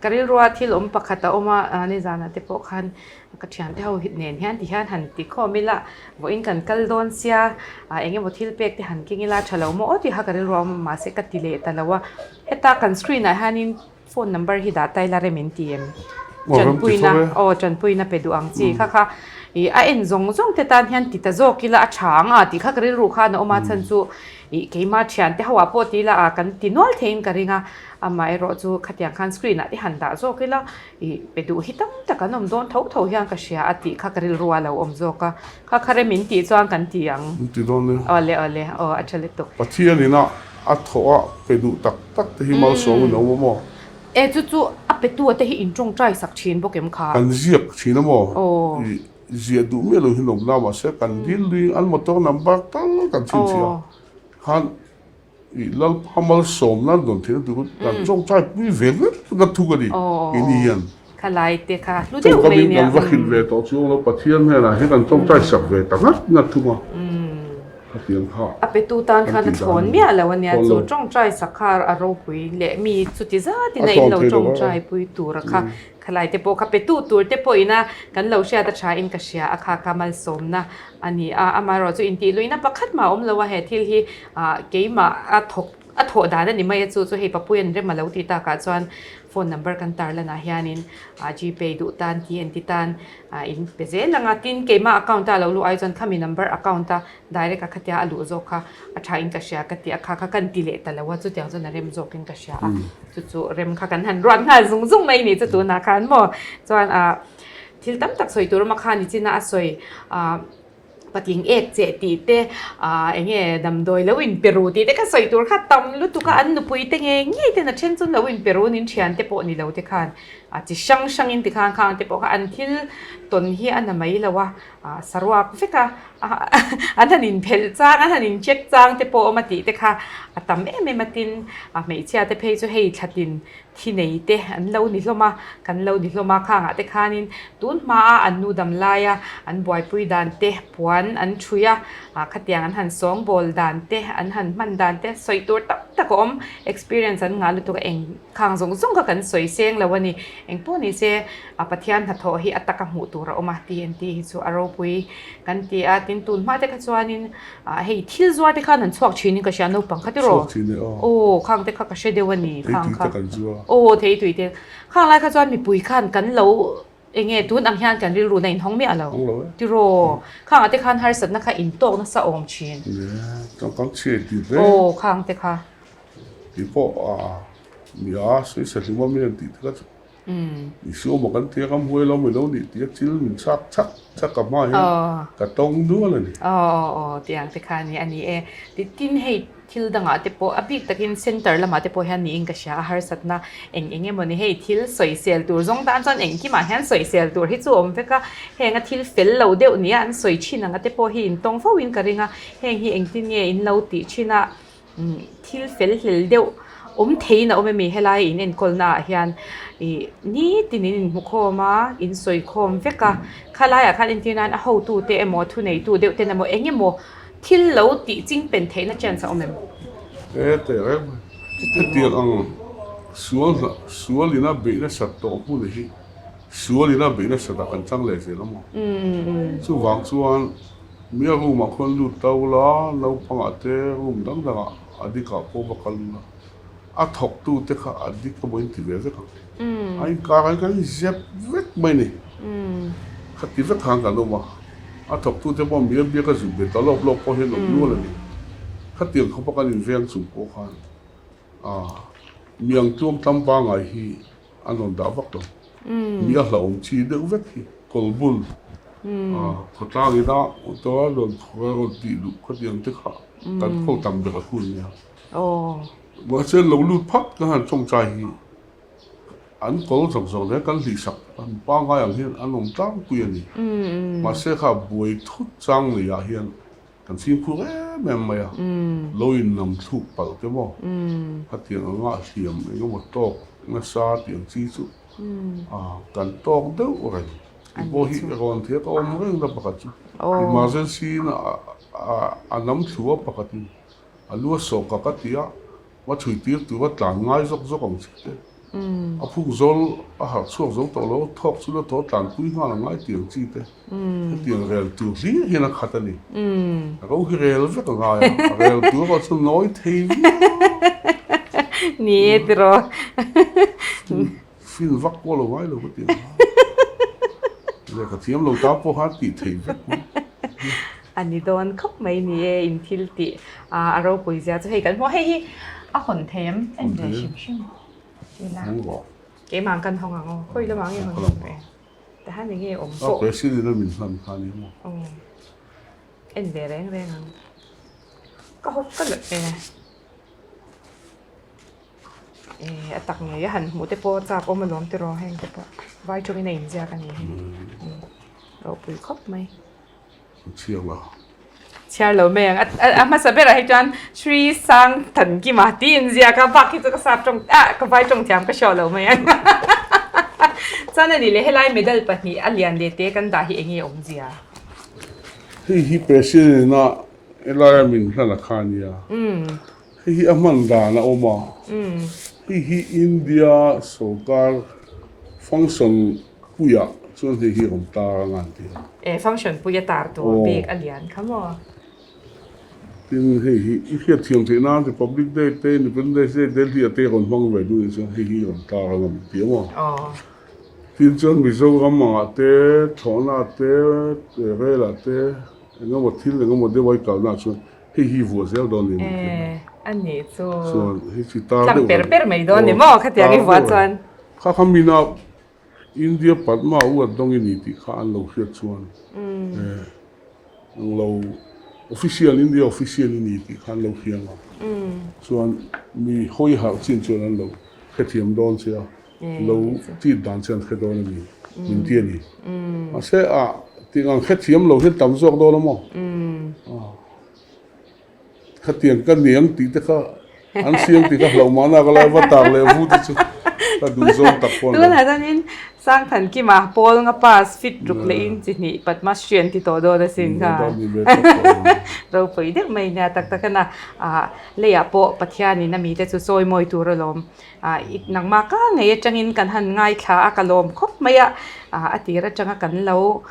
Ka rilrua thil awm pakhat a awm a, nizanah te pawh khan ka thiante ho nen hian ti hian han ti khawm ila, vawiin kan kal dawn sia, eng emaw thil pek te han keng ila tha lo maw aw tih kha ka rilrua a awm a, mahse ka ti leh ta lo a. Heta kan screen ah hianin phone number hi dah ta ila rem in ti em? Tanpuina aw tanpuina pe duh ang chi kha kha ih a en zawng zawng te tan hian ti ta zawk ila a tha ang a tih kha ka rilru khan a awm a, chhan chu ih keimah thiante ho ah pawh ti ila a kan ti nual theiin ka ring a. Amaherawh chu khatiang khan screen ah te han dah zawk ila ih pe duh hi tam tak an awm dawn tho tho hian ka hria a tih kha ka rilru a lo awm zawk a, kha kha rem in tih chuan kan ti ang. Min ti dawn nia. Awle awle aw a tha lutuk. Pathian ina a thawh a pe duh tak tak te hi malsawm in awm a maw? E chu chu a pe tu te hi in tawngtai sak thin bawk em kha? Kan ziak thin a maw? Ih ziah duh miah lo hi an awm na mahse kan dil lui an motor number tal kan chhinchhiah a khan I Lalpa malsawm nan dawn theihna tur kan tawngtai pui ve ngat ngat thung a ni keini hian. Khalai te kha hlu deuh mai nia. Kan va hrilh ve tawh chu awm lo Pathian hnenah hian kan tawngtai sak ve ta ngat ngat thung a. Khatiang kha. A petu tan khan a thlawn miah lo a nia chu tawngtai sak kha a ropui leh mi chuti zatin a in lo tawngtai pui tur a kha. Khalai te pawh kha petu tur te pawh ina kan lo hriat a tha in ka hria a kha kha malsawmna a ni a, amaherawh chu intihluihna pakhat mah a awm lo a, he thil hi ah keimah a thawk a thawh dan a ni mai a chu chu hei Papuia'n rem a lo tih takah chuan phone number kan tarlan ah hianin ah gpay duh tan ti an ti tan ah in pe zel ang a, tin keimah account a lo luh ai chuan khami number account a direct a khatia a luh zawk kha a tha in ka hria ka ti a, kha kha kan ti leh ta lo a, chutiang chuan a rem zawk in ka hria a, chu chu rem kha kan han ruat nghal zung zung mai ni chu tunah khan maw chuan ah thil tam tak sawi tur awm a khan i china a sawi ah patling ek cheh tih te ah eng nge damdawi lo in pe ru tih te kha sawi tur kha tam lutuk a, an nupui te ngei ngei ten a then chu lo in pe ru nin thian te pawh ni lo te khan ah chi hrang hrang in ti khan khang te pawh kha an thil tawn hi a na mai lo a. Saruak vek a, an han inphelh chang, an han incheck chang te pawh awm a tih te kha a tam em em a tin, hmeichhia te phei chu hei thlatin thi nei te an lo ni hlawm a, kan lo ni hlawm a, khangah te khanin tun hmaa an nu dam laia an buaipui dan te puan an ṭhui a, khatiang an han sawngbawl dan te, an han hman dan te sawi tur tam tak a awm, experience an ngah lutuk a eng khang zawng zawng kha kan sawi seng lo a ni, engpawh ni se. A Pathian hnathawh hi a taka hmuh tur a awm a, TNT hi chu a ropui kan ti a, tin tun hma te kha chuanin hei thil zuar te khan an chhuak thin in ka hria naupang kha tiraw? Chhuak thin e aw. Aw khang te kha ka hre deuh a ni khang kha. Theitui te kan zuar. Aw theitui te. Khang lai kha chuan mipui khan kan lo eng nge tun ang hian kan rilru na inhawng miah lo. Hawng lo e. Tiraw? Khangah te khan harsatna kha intawk nasa awm thin. Nia, changkang chhiat tih hle. Aw khang te kha. Tih pawh a nia sawi hlim a mi an tih te kha chu. Isua maw kan tia ka hmuai lo mai lo nih tia chil min chhak chhak chhak a hma hian ka tawng dual a ni. Aw aw tiang te kha ni a ni e. Tin hei thil dangah te pawh a bik takin center lamah te pawh hian niin ka hria a harsatna eng eng emaw ni hei thil sawisel tur zawng tan chuan engkimah hian sawisel tur hi chu a awm vek a, heng a thil fel lo deuh nia an sawi thin anga te pawh hi intawng fo in ka ring a, heng hi engtin nge in lo tih thin a. Thil fel hlel deuh awm theiin a awm em i helai in enkawlna ah hian ih nitin in inhmu khawm a in sawi khawm vek a khalaiah khan entir nan a hotu te emaw thuneitu deuh ten emaw eng emaw thil lo tih ching pen theihna chance a awm em? E teh reng mai. Hetiang ang sual sual ina beih nasat tawh hmun hi sual ina beih nasat ah kan chang leh zel a maw? Chuvang chuan Mi a room ah khuan lut ta ula, naupangah te room dang dangah a dikah pawh va kal ula, a thawktu te kha a dik emaw in ti ve vek ang. A inkar ah hian kan zep vek mai ni. Khati vek khan kan awm a, a thawktu te pawh mi a biak a zuk ve ta lawp lawp pawh hian awm nual a ni. Khatiang khawpa kan inveng chung pawh khan miang tluang tlam pangai hi a rawn dah vak lo. Mi a hlauhawm chi deuh vek hi, kawlbul. Khawtlang ina motor a rawn phur a rawn tih luh khawtiang te kha kan kho tam ber a hun nia. Mahse lo lut phat ka han tawngtai hi an kawl zawk zawk hle kan hlihsak an pangngai ang hian an awm tlangpui a ni. Mahse kha buai thut chang leiah hian kan fimkhur em em mai a, lo in nam thluk palh te maw khatiang anga hliam eng emaw tawk nasa tih ang chi chu kan tawk deuh reng. Tih pawh hi rawn thei a ka awm reng na pakhat chu emergency in a nam thlu a pakhatin a lu a sawh ka ka ti a, va chhui tir tur a tlan ngai zawk zawk ang chik te. A phuk zawl a harh chhuak zo tawh lo, thawk chu la thaw tlanpui nghal a ngai tih ang chi te. Hetiang rel tur hlir hian a khat a ni. A ro hi rel vek a ngai a, a rel tur erawh chu nawi thei viau. Ni e tiraw. Fin vak pawh lo ngai lo ka ti ang a. Lehkha thiam lo ta pawh khan tih theih vek mai. A ni dawn khawp mai ni e, in thil tih a ropui zia chu hei kan hmu a, hei hi a hawn thei em? En ve hrim hrim ila. Keimah ang kan hawng ang aw, khawi lamah nge hawn thei ve? Tahan enge awm pawh. A president a min hlan kha a ni maw? Aw, en ve reng reng ang. Ka hawp ka leh e. A tak ngei a han hmuh te pawh chak awm alawm tiraw heng te pawh vai tawngin a inziak a ni hi ropui khawp mai. Chhiar lo. Chhiar lo mai ang a hmasa berah hi chuan Sri Sang Thankima tih inziak a bak hi chu ka sap tawng ah ka vai tawng thiam ka hriat lo mai ang chuan a nih leh helai medal pahnih a lian leh te kan dah hi eng nge awmzia? Hei hi President a helaia min hlan a kha ania. Hei hi a hman dan a awm a, hei hi India sorkar function puiah chuan hei hi a rawn tar ang a an ti a. E function pui a tar tur bik a lian kha maw? Tin hei hi i hriatthiam theih nan Republic Day te Independence Day Delhi ah te rawn hmang ve duh nih chuan hei hi rawn tar ang a min ti a maw? Tin chuan Mizoram angah te thlawhna te rel ah te engemaw thil engemaw deuh a i kalna ah chuan Hei hi vuah zel dawn ni min tih Eh, a nih chu. Chuan hei chi tar deuh. Tlang per per mai dawn ni maw khatiang i vuah chuan. Kha kha mina India Padma u at dawng i ni tih kha an lo hriat chuan eh ang lo official India official i ni tih kha an lo hria ang a. Chuan mi hawi harh chin chuan an lo hrethiam dawn che a, lo tih dan che an hre dawn a ni min ti a ni. Mahse ah tih ang hrethiam lo hian tam zawk dawn a maw? Khatiang ka niang tih te kha an siam tih kha hlauh mahna ka lai va tar leh vu te chu ka duh zawng tak pawh a ni lo. Tunah chuanin Sangthankima Paul nga pass fit ruk leh in chi hnih Padma Shri an ti tawh dawn asin kha. Ropui deuh mai nia tak tak a na. Leiah pawh Pathianin a mite chu chawi mawi tur alawm. Nangmah ka ngei atangin kan han ngaithla a ka lawm khawp mai a, a tir atanga kan lo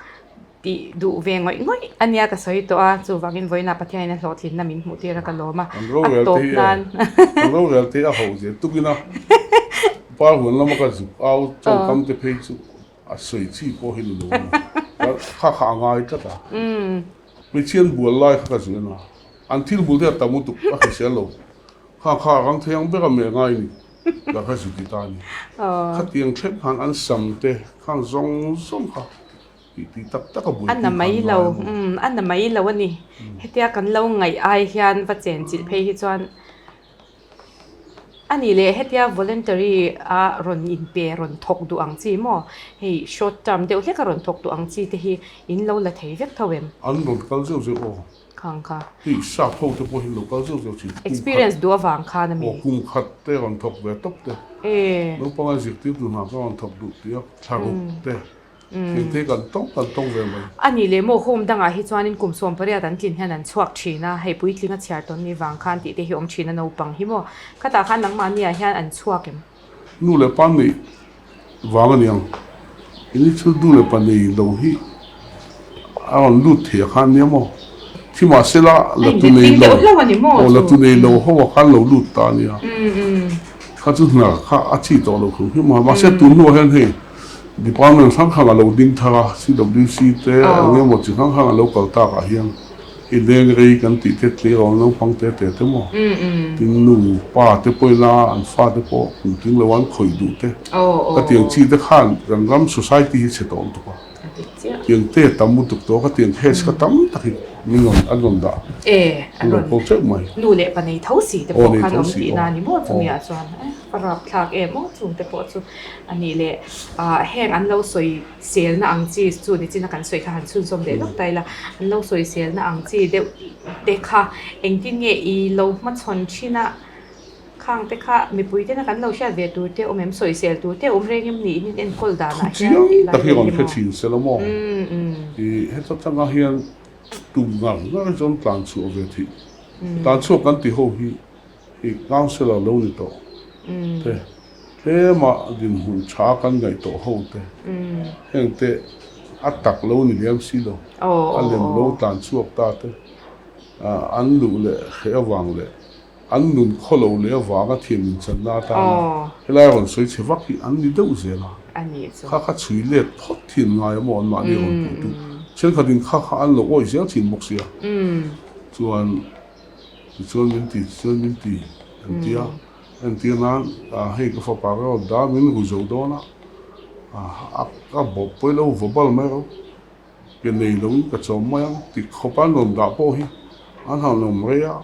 Tih duh ve ngawih ngawih a nia ka sawi tawh a, chuvangin vawiinah Pathianin a hlawhtlinna min hmuh tir a ka lawm a, a tawp nan. Kan rorel te hi a ho zel tukin a, par huan lama ka zuk au tawngkam te phei chu a sawi chi pawh hi ni lo a ni, kha kha a ngai tlat a, hmeichhian bual lai kha ka zuk en a, an thil hmuh te a tam lutuk a hrisel lo, kha kha a rang thei ang ber a meh ngai a ni, ka kha zuk ti ta a ni, khatiang thleng khan an sam te khang zawng zawng kha. A na mai lo, umm a na mai lo a ni. Hetia kan lo ngaih ai hian va chen chilh phei hi chuan a nih leh hetia voluntary a rawn inpe rawn thawk duh ang chi maw hei short term deuh hlek a rawn thawk duh ang chi te hi in lo la thei vek tho em? An rawn kal zeuh zeuh aw. Khang kha. Hei sap ho te pawh hi lo kal zeuh zeuh thin. Experience duh avang khan a mi. Aw kum khat te rawn thawk ve tawp te. Naupang a zirtirtu hna kha rawn thawk duh tih a thlaruk te. Thingthei kan tawng kan tawng ve mai. A nih leh maw home dangah hi chuanin kum 18 an tlin hian an chhuak thin a, hei puitling a chhiar tawn ni vang khan tih te hi awm thin a naupang hi maw. Khatah khan nangmahni ah hian an chhuak em? Nu leh pa neih vang a niang. Ini chu nu leh pa nei lo hi a rawn lut thei a khan nia maw. Thi mahsela la tu nei lo aw la tu nei lo ho ah khan lo lut ta a nia. Kha chu hna kha a chi tawh lo khum hrim a, mahse tun hnuah hian hei department hrang hrang a lo ding thar a, CWC te eng emaw chi hrang hrang a lo kal tak ah hian hei leng rei kan tih te tleirawl naupang te te te maw tin nu pa te pawhin a an fa te pawh kum tling lo an khawih duh te ka tiang chi te khan kan ram society hi chhe tawh lutuk a. Tiang te tam lutuk tawh ka tiang case kha tam tak hi min rawn an rawn dah. E, an rawn ko teuh mai. Nu leh pa nei tho si te pawh khan awm tihna a ni maw chumi ah chuan a rapthlak em aw chung te pawh chu a nih leh heng an lo sawi selna ang chi chu nichin a kan sawi kha han chhunzawm leh lawk ta ila an lo sawi selna ang chi deuh te kha engtin nge i lo hmachhawn thin a. Khang te kha mipui tena kan lo hriat ve tur te awm em, sawisel tur te awm reng em ni in enkawl danah hian tih lai Thu chiang tak hi rawn hre thin se la maw? I heta tangah hian tum ngar ngar hi chuan tlan chhuah ve theih. Tlan chhuak kan ti ho hi i councillor lo ni tawh te, tlema dinhmun tha kan ngaih tawh ho te, heng te a tak lo ni lem si lo, a lem lo tlan chhuak ta te, an luh leh hreh avang leh An nun khaw lo leh avanga thiam inchanna atana helai rawn sawi chhe vak hi an ni deuh zel a. Kha kha chhui let phawt thin ngai a maw anmahni rawn puh tu. Thenkhatin kha kha an lo awih zel thin bawk sia. Chuan tichuan min ti tichuan min ti an ti a. Entir nan hei ka fapa ka rawn dah min ru zo dawn a, a bawp pawi lo va bal mai ro. Ke nei loin ka chawm mai ang ti khawp a nuam dah pawh hi an han awm rei a,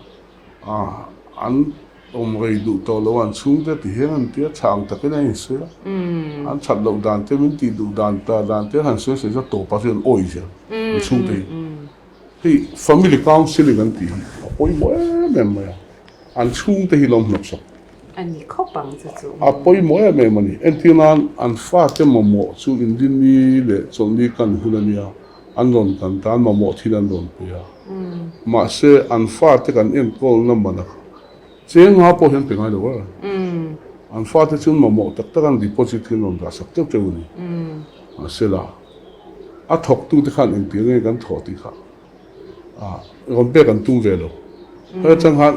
an awm rei duh tawh lo an chhungte ti hian an tia tha ang takin an insawi a, an that loh dan te min tih duh dan ta dan te an han sawi sawi chuan tawpah chuan an awih zel an chhungte hi. Hei family counselling an tih hi a pawimawh em em mai a, an chhungte hi lo hnawksak. A ni khawp ang chu chu. A pawimawh em em a ni. Entir nan an fate mamawh chu Indini leh Chawlhni kan hun a nia, an rawn kan tan mamawh thil an rawn pe a. Mahse an fate kan enkawlna man a cheng nga pawh hian pe ngai lo a. An fate chu mamawh tak tak an deposit hi an rawn dah sak teuh teuh a ni. Mahse la a thawktute khan engtir nge kan thawh tih kha rawn pek an tum ve lo. Hei atang khan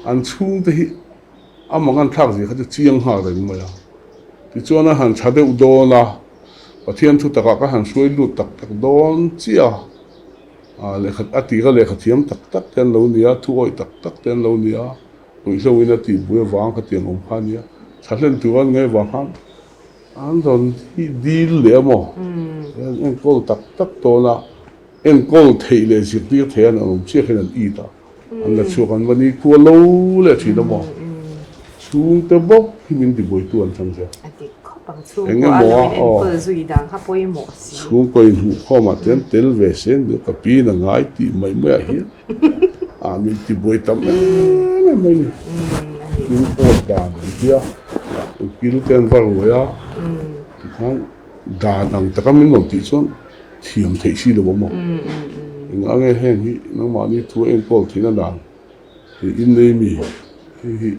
an chhungte hi a mangan thlak zia kha chu chiang nghal reng mai a. Tichuan a han tha deuh dawn a, Pathian thu takah ka han hruai lut tak tak dawn chiah a, lehkha a tira lehkha thiam tak tak te an lo ni a, thu awih tak tak te an lo ni a, ruihhlo in a tihbui avang khatiang awm kha a nia. Tha hlen tur an ngaih avang khan An rawn dil leh a maw? An enkawl tak tak tawn a, enkawl theih leh zirtir theih an awm chiah hian an it a, an la chhuak an va ni khua lo leh thin a maw? Chhungte bawk hi min tibuaitu an chang zel. A dik khawp ang, chhungkua a lo in enkawl zui dan kha pawimawh si. Chhungkaw inhmuhkhawmah te an tel ve se an ka pi in a ngai tih mai maiah hian a min tibuai tam em em mai a ni. Min awt dan an tia, ukil te an va ruai a, tikhan dan ang taka min rawn tih chuan thiam theih si lo awm aw. Engah nge heng hi nangmahni thu a enkawl theihna dan hi innei mi hei hi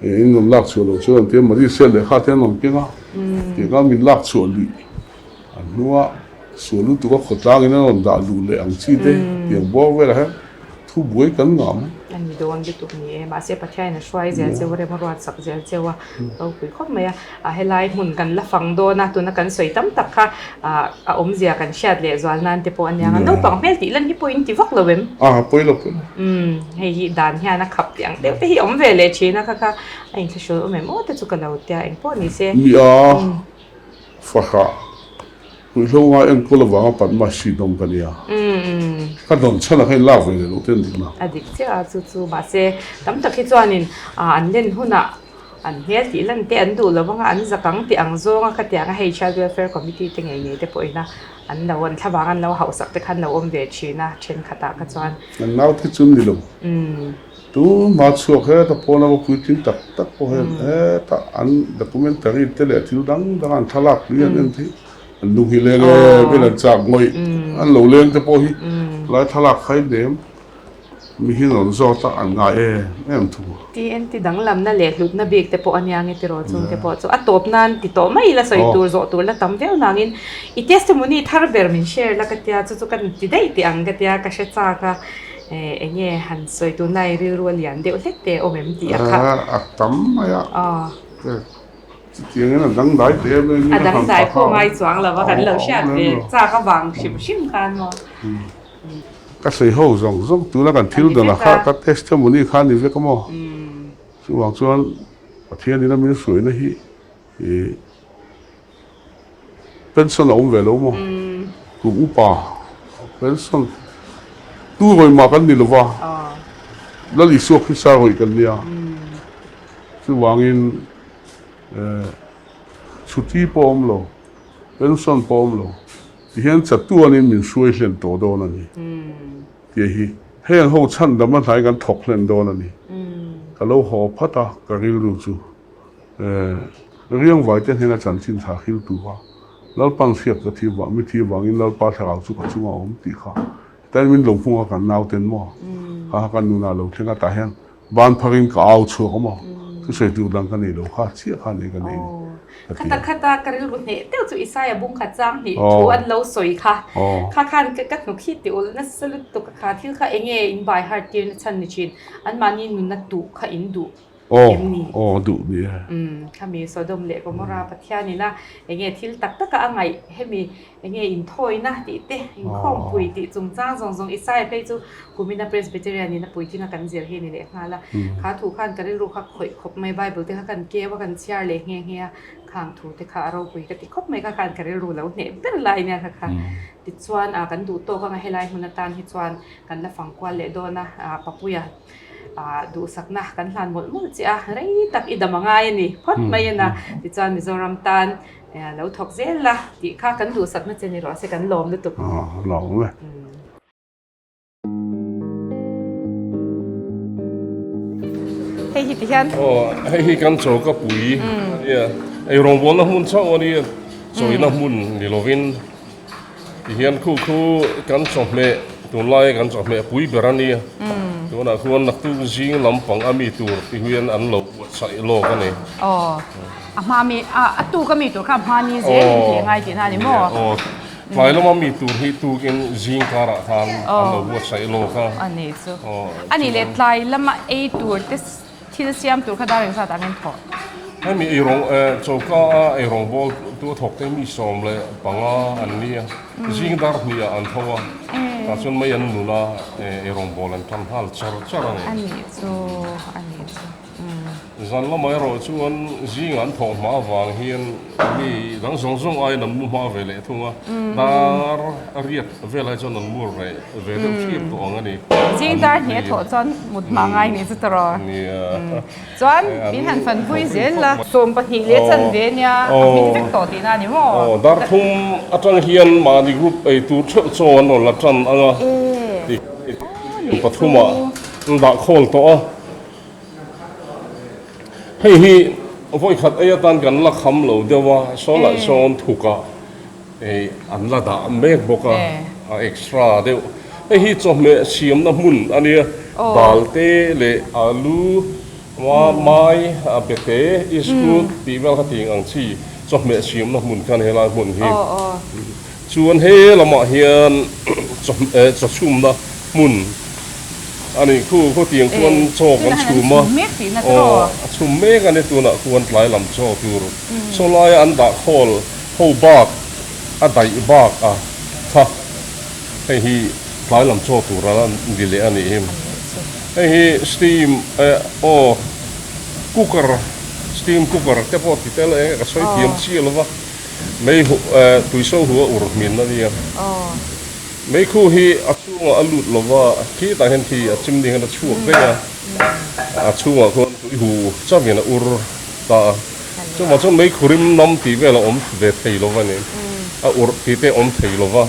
in rawn lak chhuah loh chuan an tia Malaysia lehkha te an rawn keng a, tiang a min lak chhuah luih an hnua sual lutuk a khawtlangin an rawn dah luh leh ang chi te tiang bawr velah hian thu buai kan ngah mai. A ni dawn lutuk ni e, mahse Pathianin a hruai zel cheu a, rem a ruat sak zel cheu a, ropui khawp mai a. A helai hmun kan la fang dawn a, tuna kan sawi tam tak kha a awmzia kan hriat leh zual nan te pawh a nia. Naupang hmel tih lan hi pawh in ti vak lo em? A pawi lo pawi lo. Umm hei hi dan hian a khap tih ang deuh te hi awm ve leh thin a kha kha a inthlahrul awm em aw te chu ka lo tia eng pawh ni se. Nia fahrah ruihhlo ngai enkawl avanga Padma Shri dawng ka nia. Ka dawn chhan ah khan in lak ve leh loh te an dik na. A dik chiah a chu chu mahse tam tak hi chuanin an len hunah An hmel tih lan te an duh lo vang a, an zak ang tih ang zawng a khatiang a hei Child Welfare Committee te ngei ngei te pawhin a an lo an thlavang an lo hauhsak te khan lo awm ve thin a thenkhatah kha chuan. An nau te chu ni lo. Tunhma chhuak heta pawn a va puitling tak tak pawh hian heta an documentary te leh thil dang dang an thlalak pui an en theih an lung hi leng em em an chak ngawih an lo leng te pawh hi lai thlalak kha in nem. Mi hi rawn zawt a, an ngai em em thu. TNT danglamna leh hlutna bik te pawh a nia nge tiraw chung te pawh chu a tawp nan ti tawh mai ila sawi tur zawh tur la tam viau nangin i testimony thar ber min share la ka tia chu chu ka ti daih teh ang ka tia ka hre chak a eng nge han sawi tur nai rilru a lian deuh hlek te awm em tih a kha. A tam mai a. Chutiangin a dangdai teh em em in a dangdai pawh ngai chuang lo a kan lo hriat ve chak avang hrim hrim khan maw. Ka sawi ho zawng zawng tuna kan thil dawna kha ka testimony kha a ni vek a maw? Chuvang chuan Pathian ina min hruaina hi ih pension a awm ve lo maw? Kum upa pension tu rawih mah kan ni lova, Lal Isua Krista rawih kan nia. Chuvangin chhuti pawh awm lo, pension pawh awm lo, tihian chatuanin min hruai hlen tawh dawn a ni tih hi heng ho chhandam a hnai kan thawk hlen dawn a ni. Ka lo haw phat a, ka rilru chu Riangvaite hnena chanchin tha hil tura Lalpan hriat ka thi vang, mi thi vangin Lalpa thlarau chu ka chunga awm tih kha hetaiin min lo hmung a kan nauten maw kha kha kan nunah lo thleng a tah hian ban pharin ka au chhuak a maw thusawi tur dang ka nei lo kha chiah kha nei ka nei ni ka ti a. Khata khata ka rilru hneh deuh chu Isaiah bung khat chang hnih thu an lo sawi kha kha khan ka hnuk hi ti ulh nasa lutuk a kha thil kha enge in by heart tir na chhan ni thin anmahni nunna tuh kha in duh Aw, aw duh ni e. Umm, khami Sodom leh Gomorrah Pathianin a enge thil tak taka a ngaih hemi enge inthawina tih te, inkhawmpui tih chungchang zawng zawng Isaiah phei chu kumina Presbyterian in a puitlinga kan zir hi a ni leh nghal a. Kha thu khan ka rilru kha khawih khawp mai, Bible te kha kan keu a, kan chhiar leh nghe nghe a, khang thu te kha a ropui ka ti khawp mai kha khan ka rilru lo hneh ber lai nia kha kha. Tichuan kan duh tawk anga helai hmun atan hi chuan kan la fang kual leh dawn a, Papuia duhsakna kan hlan mawlh mawlh che a, rei tak i dam a ngai a ni phawt mai a na. Tichuan Mizoram tan lo thawk zel la tih kha kan duhsakna che ni rawh se kan lawm lutuk. Lawm e. Hei hi ti hian. Aw hei hi kan chaw ka pui a nia. Eirawngbawlna hmun chauh a nia, chawina hmun ni lovin. Tihian khu khu kan chawhmeh tunlai kan chawhmeh pui ber a nia. Tunah khuan naktuk zing lampang a mi tur ti hian an lo buatsaih lawk a ni. Aw, a hma mi, a tuk a mi tur kha a hma ni zel in tih ngai tihna a ni maw? Aw, tlai lama mi tur hi tukin zing karah khan an lo buatsaih lawk a. A nih chu. A nih leh tlai lama ei tur te Thil siam tur kha dar engzat ang in thawh? Hemi eirawng choka a eirawng bawl tu a thawk te mi 15 an ni a, zing dar hnih ah an tho a, tah chuan mei an nun a, eirawng bawl an tan nghal char char a ni. A nih chu, a nih chu. Zan lamah erawh chuan zingah an thawh hma avang hian mi dang zawng zawng aiin an mu hma ve leh thung a, dar riat velai chuan an mu reh ve deuh hrip tawh ang a ni. Zing dar hnih a thawh chuan mut hma ngai nih chu tawh. Chuan min han fan pui zel la. 12 leh chan ve nia a hming vek tawh tihna a ni maw? Aw, dar thum atang hian mahni group ei tur theuh chaw an rawn la tan ang a. Pathumah an dah khawl tawh a. Hei hi vawikhat ei atan kan la kham lo deuh a, saw lah sawn thukah an la dah mek bawk a, a extra deuh. Hei hi chawhmeh siamna hmun a nia, dal te leh alu, mai, bete, iskut tih vel kha ting ang chi chawhmeh siamna hmun kha a ni helai hmun hi. Chuan he lamah hian chawchhumna hmun a nih khu, khawtiang khuan chaw kan chhum a, aw a chhum mek a ni tunah khuan tlai lam chaw tur saw laia an dah khawl ho bak a daih bak a kha hei hi tlai lam chaw tur a ni leh a nih hi, hei hi steam eh aw cooker steam cooker te pawh ti tel eng ka sawi thiam chiah lo va mei huh eh tuiso hu a ur hmin a nia. Meikhu hi a chhungah a lut lo va, khitah hian khi a chimni hian a chhuak daih a, a chhungah khuan tui hu chauhin a ur ta a. Chuvang chuan meikhu rim nam tih vel a awm ve thei lo va ni, a urh tih te a awm thei lo va.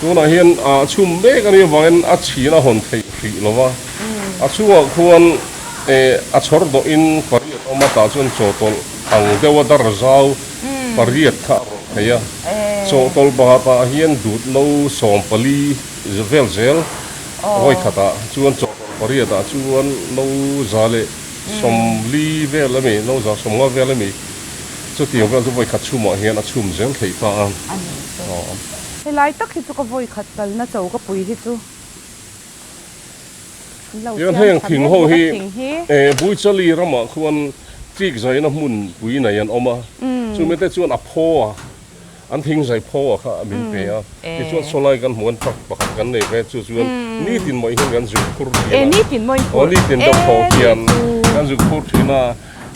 Tunah hian a chhum mek a nih avangin a chhin a hawn theih hrih lo va, a chhungah khuan a chhawr dawhin pariat awm a, tah chuan chawhtawlh ang deuha dar zau pariat kha a rawlh thei a. Chawhtawlh pakhatah hian dut no 14 vel zel vawi khatah chuan chawhtawlh pariatah chuan no 140 vel a mi, no 150 vel a mi chutiang vel chu vawi khat chhumah hian a chhum zel theih ta a. Helai tak hi chu ka vawi khat kalna cho ka pui hi chu an lo Tichuan siam heng tha thing mek ho bawk a hi thing hi. Buichali ramah khuan Chik zaina hmun pui nei an awm a, chumi te chuan a phaw a, an thing zai phaw a kha min pe a, tichuan sawlai kan hmuh an truck pakhat kan nei ve chu chuan nitin mawih hian kan zuk phur thin a, aw nitin deuh tho hian kan zuk phur thin a,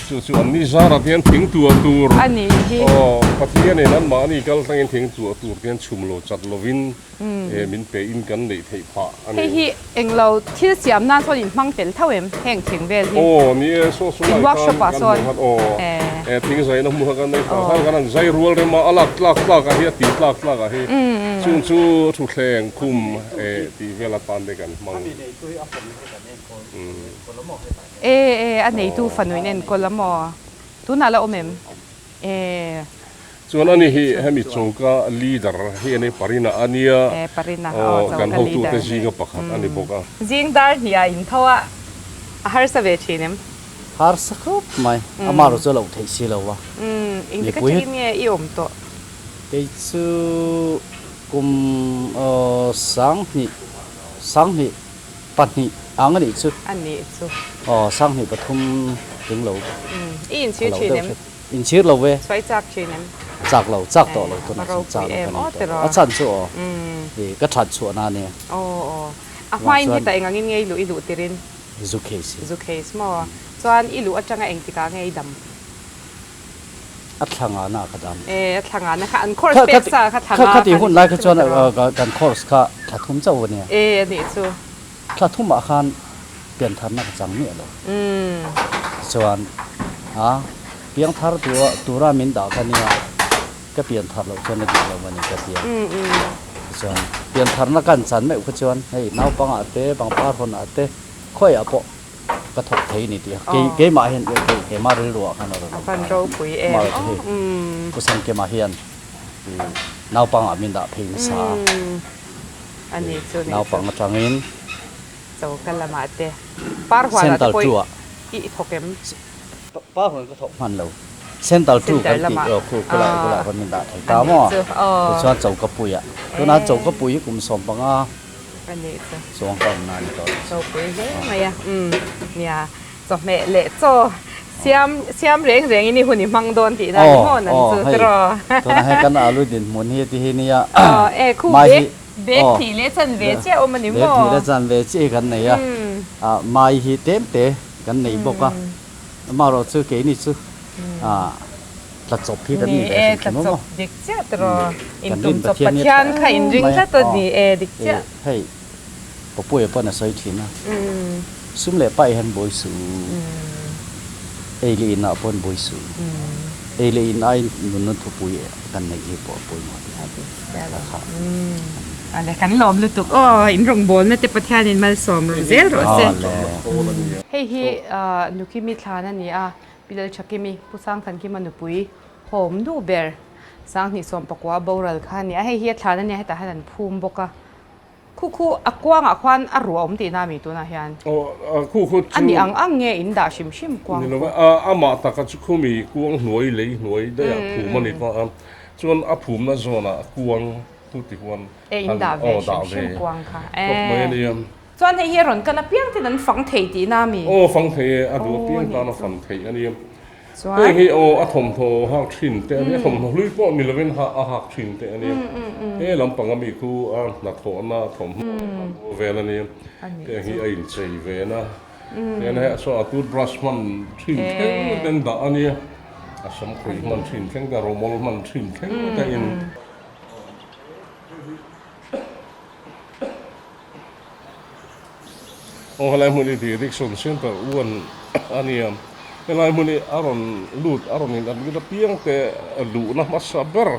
Chu chu an ni zarah te hian thing tuah tur a nih hi. Aw Pathianin anmahni kal tangin thing tuah tur te hian chhum lo chat lovin min pe in kan neih theih phah a ni. Hei hi englo thil siam nan sawn in hmang tel tho em heng thing vel hi? Aw ni e saw saw lai khan kan hmuh khan aw thing zaina hmuh kha kan nei phah khan kan han zai rual rem a a lak tlak tlak ah hi a tih tlak tlak ah hi chung chu thutthleng khum tih vel atan te kan hmang. E e a neitu fanu in enkawl a maw? Tunah la awm em? E. Chuan ani hi hemi choka leader hi ani Parina a nia. E Parina aw choka leader. Kan hotute zinga pakhat a ni bawk a. Zing dar hniah in tho a, a harsa ve thin em? Harsa khawp mai, ama rawh chu a loh theih si lo a. Umm engtik atangin nge i awm tawh? Kei chu kum sanghnih sanghnih. 2 ang a nih chu. A nih chu. Aw, 2003 tling lo. I inchhir thin em? Inchhir lo ve. Sawi chak thin em? Chak lo, chak tawh lo tunah chuan chak lo ka nei tawh lo. A chhan chu aw, i ka that chhuah na ania. Aw aw, a hmain hetah eng angin nge i luh i luh tirin? Zu case. Zu case maw? Chuan i luh atanga engtikah nge i dam? A thla ngana ka dam. E, a thla ngana kha an course pek sa kha thla nga. Kha ti hun lai kha chuan kan course kha thla thum chauh a nia. E, a nih chu. Thla thumah khan piantharna ka chang miah lo. Chuan a piangthar tura min dah kha nia ka pianthar loh chuan a dik lo a ni ka ti a. Tichuan piantharna kan chan meuh kha chuan hei naupangah te pangpar hawnah te khawiah pawh ka thawk thei ni tih kei keimah hian kei keimah rilru ah khan a rawn awm ta a mar te hei Pu Sangkema hian naupang ah min dah phei nasa a naupang atangin Central two ah par huan ka thawk hman lo Central two kan tih aw khu khulai khulai khawn min dah thei ta maw tichuan Chokapui ah tunah Chokapui hi kum 15 A nih chu. Chuang ka awmna a ni tawh. Ropui hle mai a. Umm nia chawhmeh leh chaw siam siam reng reng in i hun i hmang dawn tih na ni maw nan chu tiraw. Aw tunah hian kan alu dinhmun hi ti hi nia. Aw e khu bek bek thih leh chan ve chiah awm a ni maw. Bek thih leh chan ve chiah hi kan nei a. Mai hi tlem te kan nei bawk a. Amaherawh chu keini chu tla chawp hi kan ni ve hrim hrim maw. Dik chiah tiraw intum chawp Pathian kha inring tlat a ni e dik chiah. Hei Papuia pawn a sawi thin a, sum leh pai hian buai suh u, ei leh inah pawn buai suh u, ei leh in aiin nunna thupui kan neih hi pawh a pawimawh tih a kha. Ale kan lawm lutuk aw in rawngbawlna te Pathianin malsawm zel rawh se. Hei hi Nukimi thlan a ni a, Pi Lalthakimi, Pu Sangthankima nupui hawm duh ber 2019 boral kha a ni a, hei hi a thlan a nia hetah hian an phum bawk a, khu khu a kuangah khuan a ruah awm tihna a mi tunah hian? Aw, khu khu chu. A ni ang ang nge in dah hrim hrim kuang khu? Ni lo a, amah taka chu khumi kuang hnuai lei hnuai daih ah phum a ni ta a, chuan a phumna zawnah kuang khu ti khuan E in dah ve hrim hrim kuang kha e. Tawp mai a nia. Chuan hei hi a rawn kan apiang ten an fang thei tihna a mi? Aw fang thei e, a duh apiang tan a fan theih a nia. Hei hi aw a thawmhnaw hak thin te a nia, a thawmhnaw hlui pawh ni lovin a hak thin te a nia. He lampang ami khu a hnathawhna thawmhnaw vel a nia. Heng hi a inchei ve na. Tihian hei saw a toothbrush hman thin thleng ten dah a nia. A samkhuih hman thin thleng te, a rawmawl hman thin thleng te in. Aw helai hmun hi Direction Center 1 a nia. Helai hmun hi a rawn lut a rawn in admit apiang te luhna hmasa ber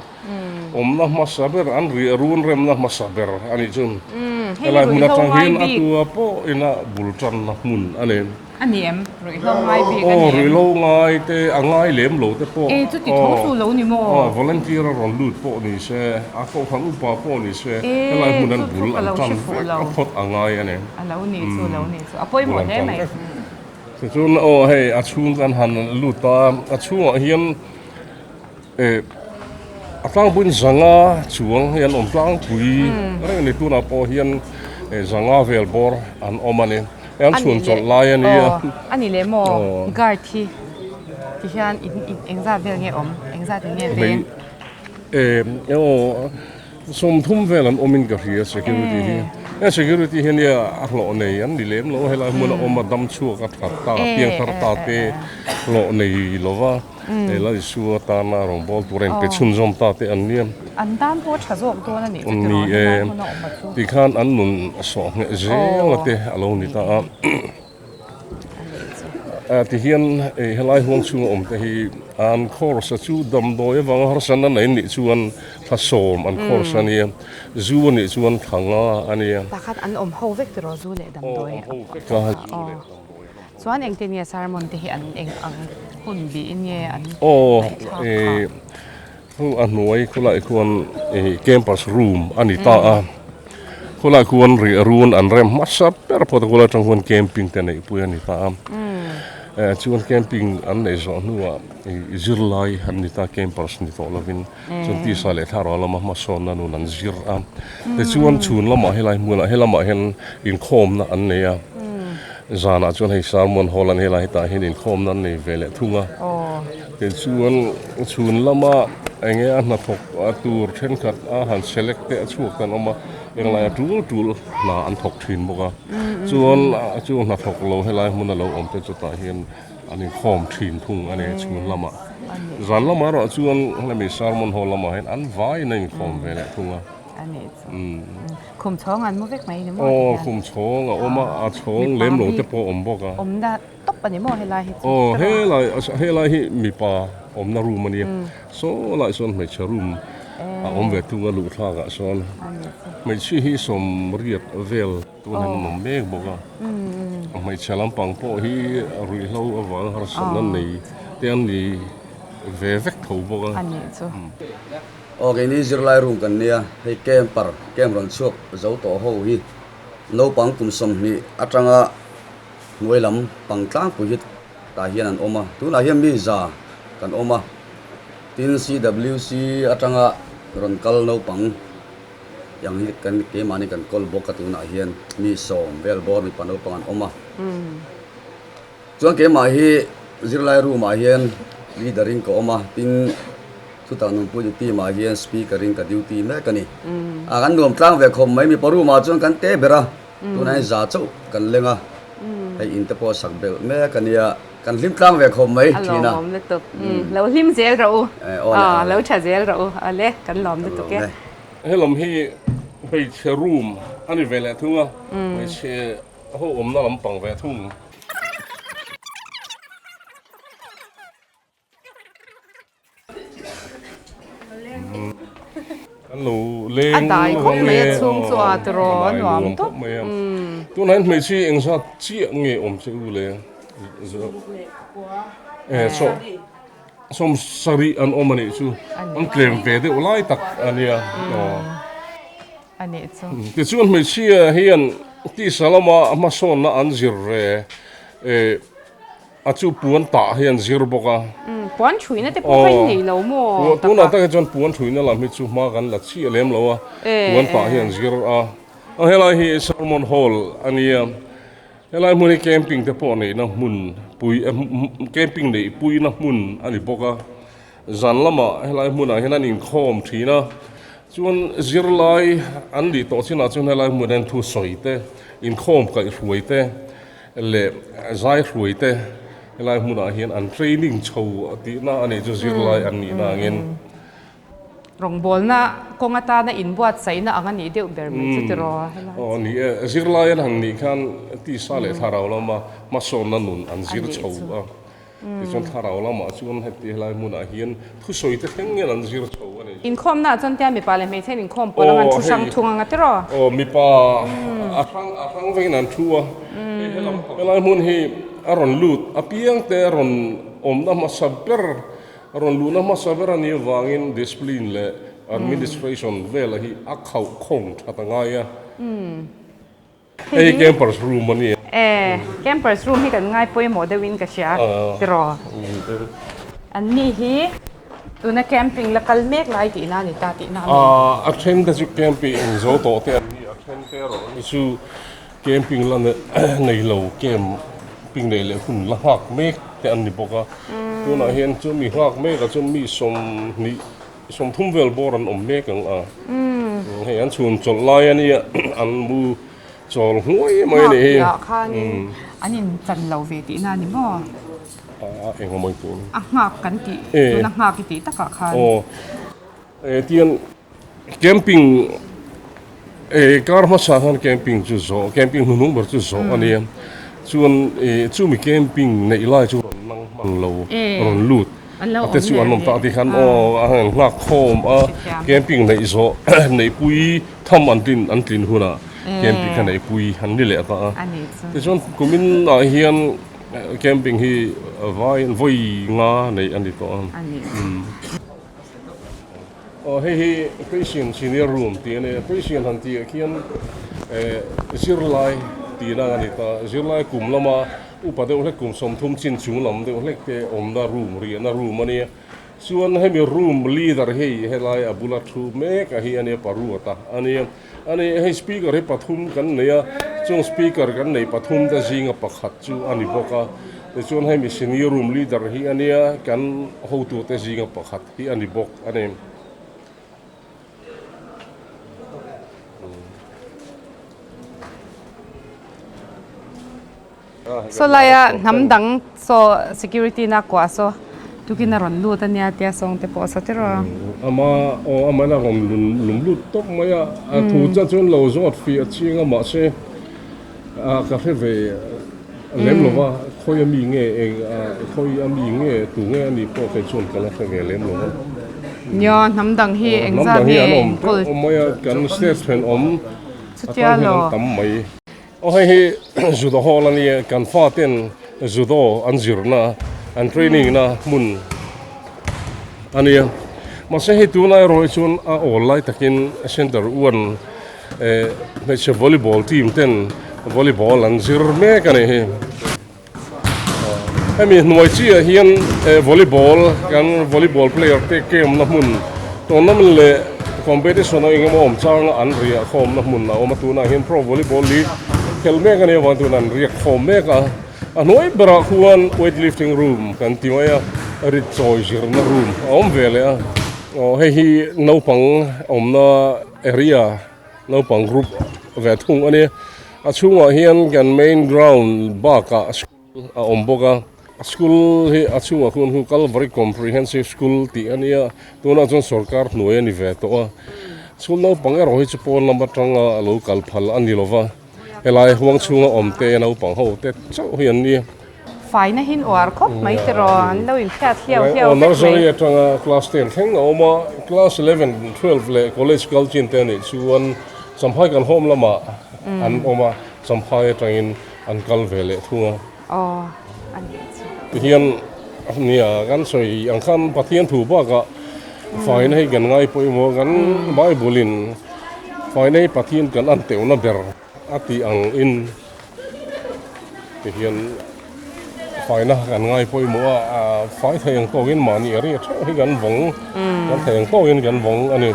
awmna hmasa ber an riah run remna hmasa ber a nih chu. Helai hmun atang hian a tua pawh ina bul tanna hmun a ni. A ni em? Ruihhlo ngai bik a ni em? Aw, ruihhlo ngai te, a ngai lem lo te pawh. E, chuti tho chu lo ni maw? Aw, volunteer a rawn lut pawh ni se, a kohhran upa pawh ni se, helai hmun an bul an tan vek a phawt a ngai a ni. A lo ni chu, lo ni chu. A pawimawh hle mai. Tichuan aw hei a chhung kan han lut a, a chhungah hian e a tlangpuiin zanga chuang hi an awm tlangpui reng a ni tunah pawh hian zanga vel bawr an awm a ni hei an chhun chawlh lai a nia a ni leh maw guard hi ti hian in engzat vel nge awm engzat in nge veng e aw. 30 vel an awmin ka hria security hi. He security hi ania a hlawh nei an ni lem lo a, helai hmuna awm a dam chhuak a that ta, piang thar ta te hlawh nei lo va, hei la Isua tana rawngbâwl tur a inpe chhunzawm ta te an nia. An tan pawh a tha zawk dawn a nih chu tiraw helai hmuna awm a chu. Tikhan an nun sawh ngheh zel a te a lo ni ta a. Tihian helai huang chhunga awm te hi an course a chu damdawi avanga harsatna nei nih chuan thla sawm an course a nia, zu a nih chuan thla nga a nia. Pakhat an awm ho vek tiraw zu leh damdawi a vek a. Chuan engtin nge sermon te hi an eng ang hun bihin nge an ngaihthlak kha? Chu a hnuai khulai khuan ih campus room a ni ta a, khulai khuan riah run an rem hmasa ber phawt a, khulai atang khuan camping te neih pui a ni ta a, eh chuan camping an neih zawh hnuah ih zirlai an ni ta campers ni tawh lovin chuan tisa leh thlarau lama hmasawnna nun an zir a, tichuan chhun lamah helai hmunah helamah hian inkhawmna an nei a, zanah chuan hei sermon hall an helai hetah hian inkhawmna an nei ve leh thung a. Tichuan chhun lama eng nge a hnathawk tur thenkhat a han select te a chhuak te an awm a, englai a tul tul hna an thawk thin bawk a. Chuan chu hnathawk lo helai hmuna lo awm te chutah hian an inkhawm thin thung a ni chhun lamah. Zan lamah erawh chuan hemi sermon hall lamah hian an vaiin a inkhawm ve leh thung a. Khum chhawng an mu vek mai ni maw? Aw khum chhawng a awm a, a chhawng lem lo te pawh a awm bawk a. Tawp a ni maw helai hi chu? Aw helai helai hi mipa awmna room a nia saw lai sawn hmeichhe room a awm ve thung a luh thlak ah sawn hmeichhia hi sawmriat vel tun hian an awm mek bawk a hmeichhe lampang pawh hi ruihhlo avanga harsatna nei te an ni ve vek tho bawk a. Aw keini zirlai room kan nia hei camper camp rawn chhuak zo tawh ho hi naupang kum 20 atanga Hnuai lam pang tlangpui hi tah hian an awm a, tunah hian mi za kan awm a, tin CWC atanga rawn kal naupang ang hi kan keimahni kan kawl bawk a tunah hian mi 10 vel bawr mipa naupang an awm a. Chuan keimah hi zirlai room ah hian leader in ka awm a, tin chutah nunpuitu team ah hian speaker in ka duty mek a ni. A kan nuam tlang ve khawp mai mipa room ah chuan kan te ber a. Tunah hian za chauh kan leng a, hei in te pawh a sak belh mek a nia, kan hlim tlang ve khawp mai thin a. A lawmawm lutuk, lo hlim zel rawh u, lo tha zel rawh u, ale kan lawm lutuk e. Helam hi hmeichhe room a ni ve leh thung a, hmeichhe ho awmna lampang ve thung. Kan lo leng A dai khawp mai a chhung chu a tiraw a nuam tawp mai a. Tunah hian hmeichhia engzat chiah nge awm che u le? 70 an awm a nih chu. An tlem ve deuh lai tak a nia. A nih chu. Tichuan hmeichhia hian tisa lama hmasawnna an zir ve A chu puan tah hi an zir bawk a. Umm puan thuina te pawh kha in nei lo maw? Tunah tak hi chuan puan thuina lam hi chu hma kan la chiah lem lo a, puan tah hi an zir a. A helai hi Sermon Hall a nia, helai hmun hi camping te pawh neihna hmun pui camping neih puina hmun a ni bawk a. Zan lamah helai hmunah hian an inkhawm thin a, chuan zirlai an nih tawh chinah chuan helai hmunah hian thusawi te, inkhawm kaihhruai te leh zaihruai te helai hmunah hian an training chho tihna a nih chu zirlai an nihna angin. Rawngbawlna kawng atana inbuatsaihna ang a nih deuh ber mai chu tiraw helai chu. Aw ni e, zirlai an han nih khan tisa leh thlarau lama hmasawnna nun an zir chho a. Tichuan thlarau lamah chuan heti helai hmunah hian thusawi te thleng ngen an zir chho a ni. Inkhawmnaah chuan tia mipa leh hmeichhe in inkhawm pawh lang an thu hrang thung anga tiraw? Aw mipa a hrang a hrang vekin an thu a, hei helam helai hmun hi a rawn lut apiang te a rawn awmna hmasa ber a rawn luhna hmasa ber a nih avangin discipline leh administration vela hi a khauh khawng that a ngai a. Hei hi campers room a ni. E, campers room hi kan ngai pawimawh deuhin ka hria tiraw. An ni hi tuna camping la kal mek lai tihna a ni ta tihna a ni. A then te chu camping zo tawh te an ni, a then te erawh hi chu camping la nei lo camping neih leh hun la nghak mek te an ni bawk a. Tunah hian chu mi nghak mek ah chuan mi 20 30 vel bawr an awm mek ang a. Hei an chhun chawlh lai a nia an mu chawl hnuai mai a nih hi. Nghak piah khanin an in chan lo ve tihna a ni maw? A engemaw tih a ni. A nghak kan tih tuna nghak i tih takah khan. Aw tian camping kar hmasa khan camping chu zawh camping hnuhnung ber chu zawh a nia chuan chumi camping neih lai chu rawn nang hman lo rawn lut. A te chu an awm tak tikhan aw a han nghak khawm a, camping neih zawh neihpui tham an tlin an tlin hunah camping kha neihpui an ni leh ta a. Tichuan kumin ah hian camping hi vai vawi nga neih a ni tawh a. Aw hei hi Christian senior room tih a ni a, Christian han tih ah khian eh zirlai tihna a ni ta, zirlai kum lama upa deuh hlek kum 30 chin chung lam deuh hlek te awmna room riahna room a nia, chuan hemi room leader hei helai a bula thu mek a hi a nia paruata a nia, a ni hei speaker hi pathum kan nei a, chung speaker kan nei pathum te zinga pakhat chu a ni bawk a, tichuan hemi senior room leader hi a nia kan hotute zinga pakhat. Hi a ni bawk a ni. Saw laia hnam dang saw security na kuah saw tukin a rawn lut a nia tia sawng te pawh a saw tiraw a. Ama aw amahin a rawn lum lut tawp mai a, a thu chuan chuan lo zawt fiah chiang a mahse A ka hre ve lem lo va, khawi a mi nge eng a khawi a mi nge tu nge a nih pawh kei chuan ka la hre ve lem lo va. Nia, hnam dang hi eng zat nge in kawl. Awm mai a, kan state thenawm atang hian an tam mai. Aw hei hi judo hall a nia, kan faten judo an zirna an training na hmun a nia. Mahse hei tunlai erawh hi chuan a awl lai takin center 1 Hmeichhe volleyball team ten volleyball an zir mek a ni hi. Hemi hnuai chiah hian volleyball kan volleyball player te game na hmun tournament leh competition a engemaw awm changa an riah khawmna hmun a awm a tunah hian pro volleyball league khel mek a nih avang chuan an riak khawm mek a a hnuai berah khuan weight lifting room kan ti mai a rit chawi zirna room a awm ve leh a aw hei hi naupang awmna. Area naupang group ve thung a ni. A chhungah hian kan main ground bakah school a awm bawk a. School hi a chhungah khuan hu Calvary Comprehensive School tih a nia. Tunah chuan sorkar hnuai a ni ve tawh a. School naupang erawh hi chu pawn lam atanga lo kal phal a ni lova. Helai huang chhunga awm te naupang ho te chauh hi an ni. Faina hi uar khawp mai tiraw an lo inhriat hliau hliau vek mai. Nursery atanga class 10 thleng a awm a, class 11, 12 leh college kal chin te nih chuan Champhai kan home lamah an awm a, Champhai atangin an kal ve leh thung a. Aw a nih chu. Tihian nia kan sawi ang khan Pathian thu bakah faina hi kan ngai pawimawh kan Bible in faina hi Pathian kan an teuhna ber a tih ang in tihian faina kan ngai pawimawh a, fai thei ang tawkin mahni a ri theuh hi kan vawng kan thei ang tawkin kan vawng a ni.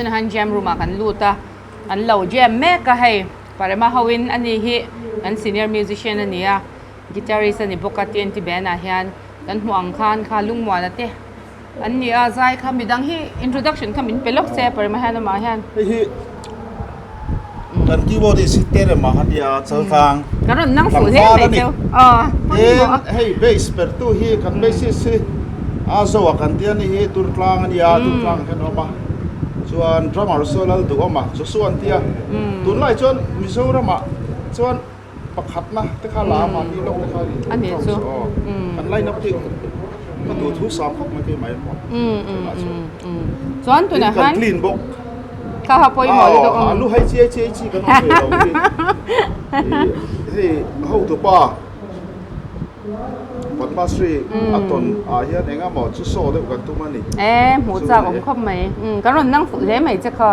Tunah hian gym room ah kan lut a an lo jam mek a hei parema ho in ani hi kan senior musician a ni a guitarist a ni bawk a T N T band ah hian kan hmuh ang khan kha lungmuana te an ni a zai kha midang hi introduction kha min pe lawk che parema hian amah hian. Hei hi kan keyboardist hi Terema a nia chaltlang Kan rawn nang fuh hle mai cheu. Tin hei bass pertu hi kan bassist hi a zoa kan tia ni hi Durtlang a nia Durtlang hian a awm a chuan drummer saw lal duhawm a Joshua an tia tunlai chuan Mizoramah chuan pakhatna te kha la a mahni lawk te kha a nih chu aw kan line up hi ka duh thu sam khawp mai keimah em chuan tunah khan clean bawk kha ha pawimawh lutuk a lu hei chiai chiai chi kan awm ve lo hi hei hotu pa. Padma Shri a tawn ah hian eng emaw chu saw deuh kan tum a ni. E hmuh chak awm khawp mai. Kan rawn nang fuh hle mai che kha.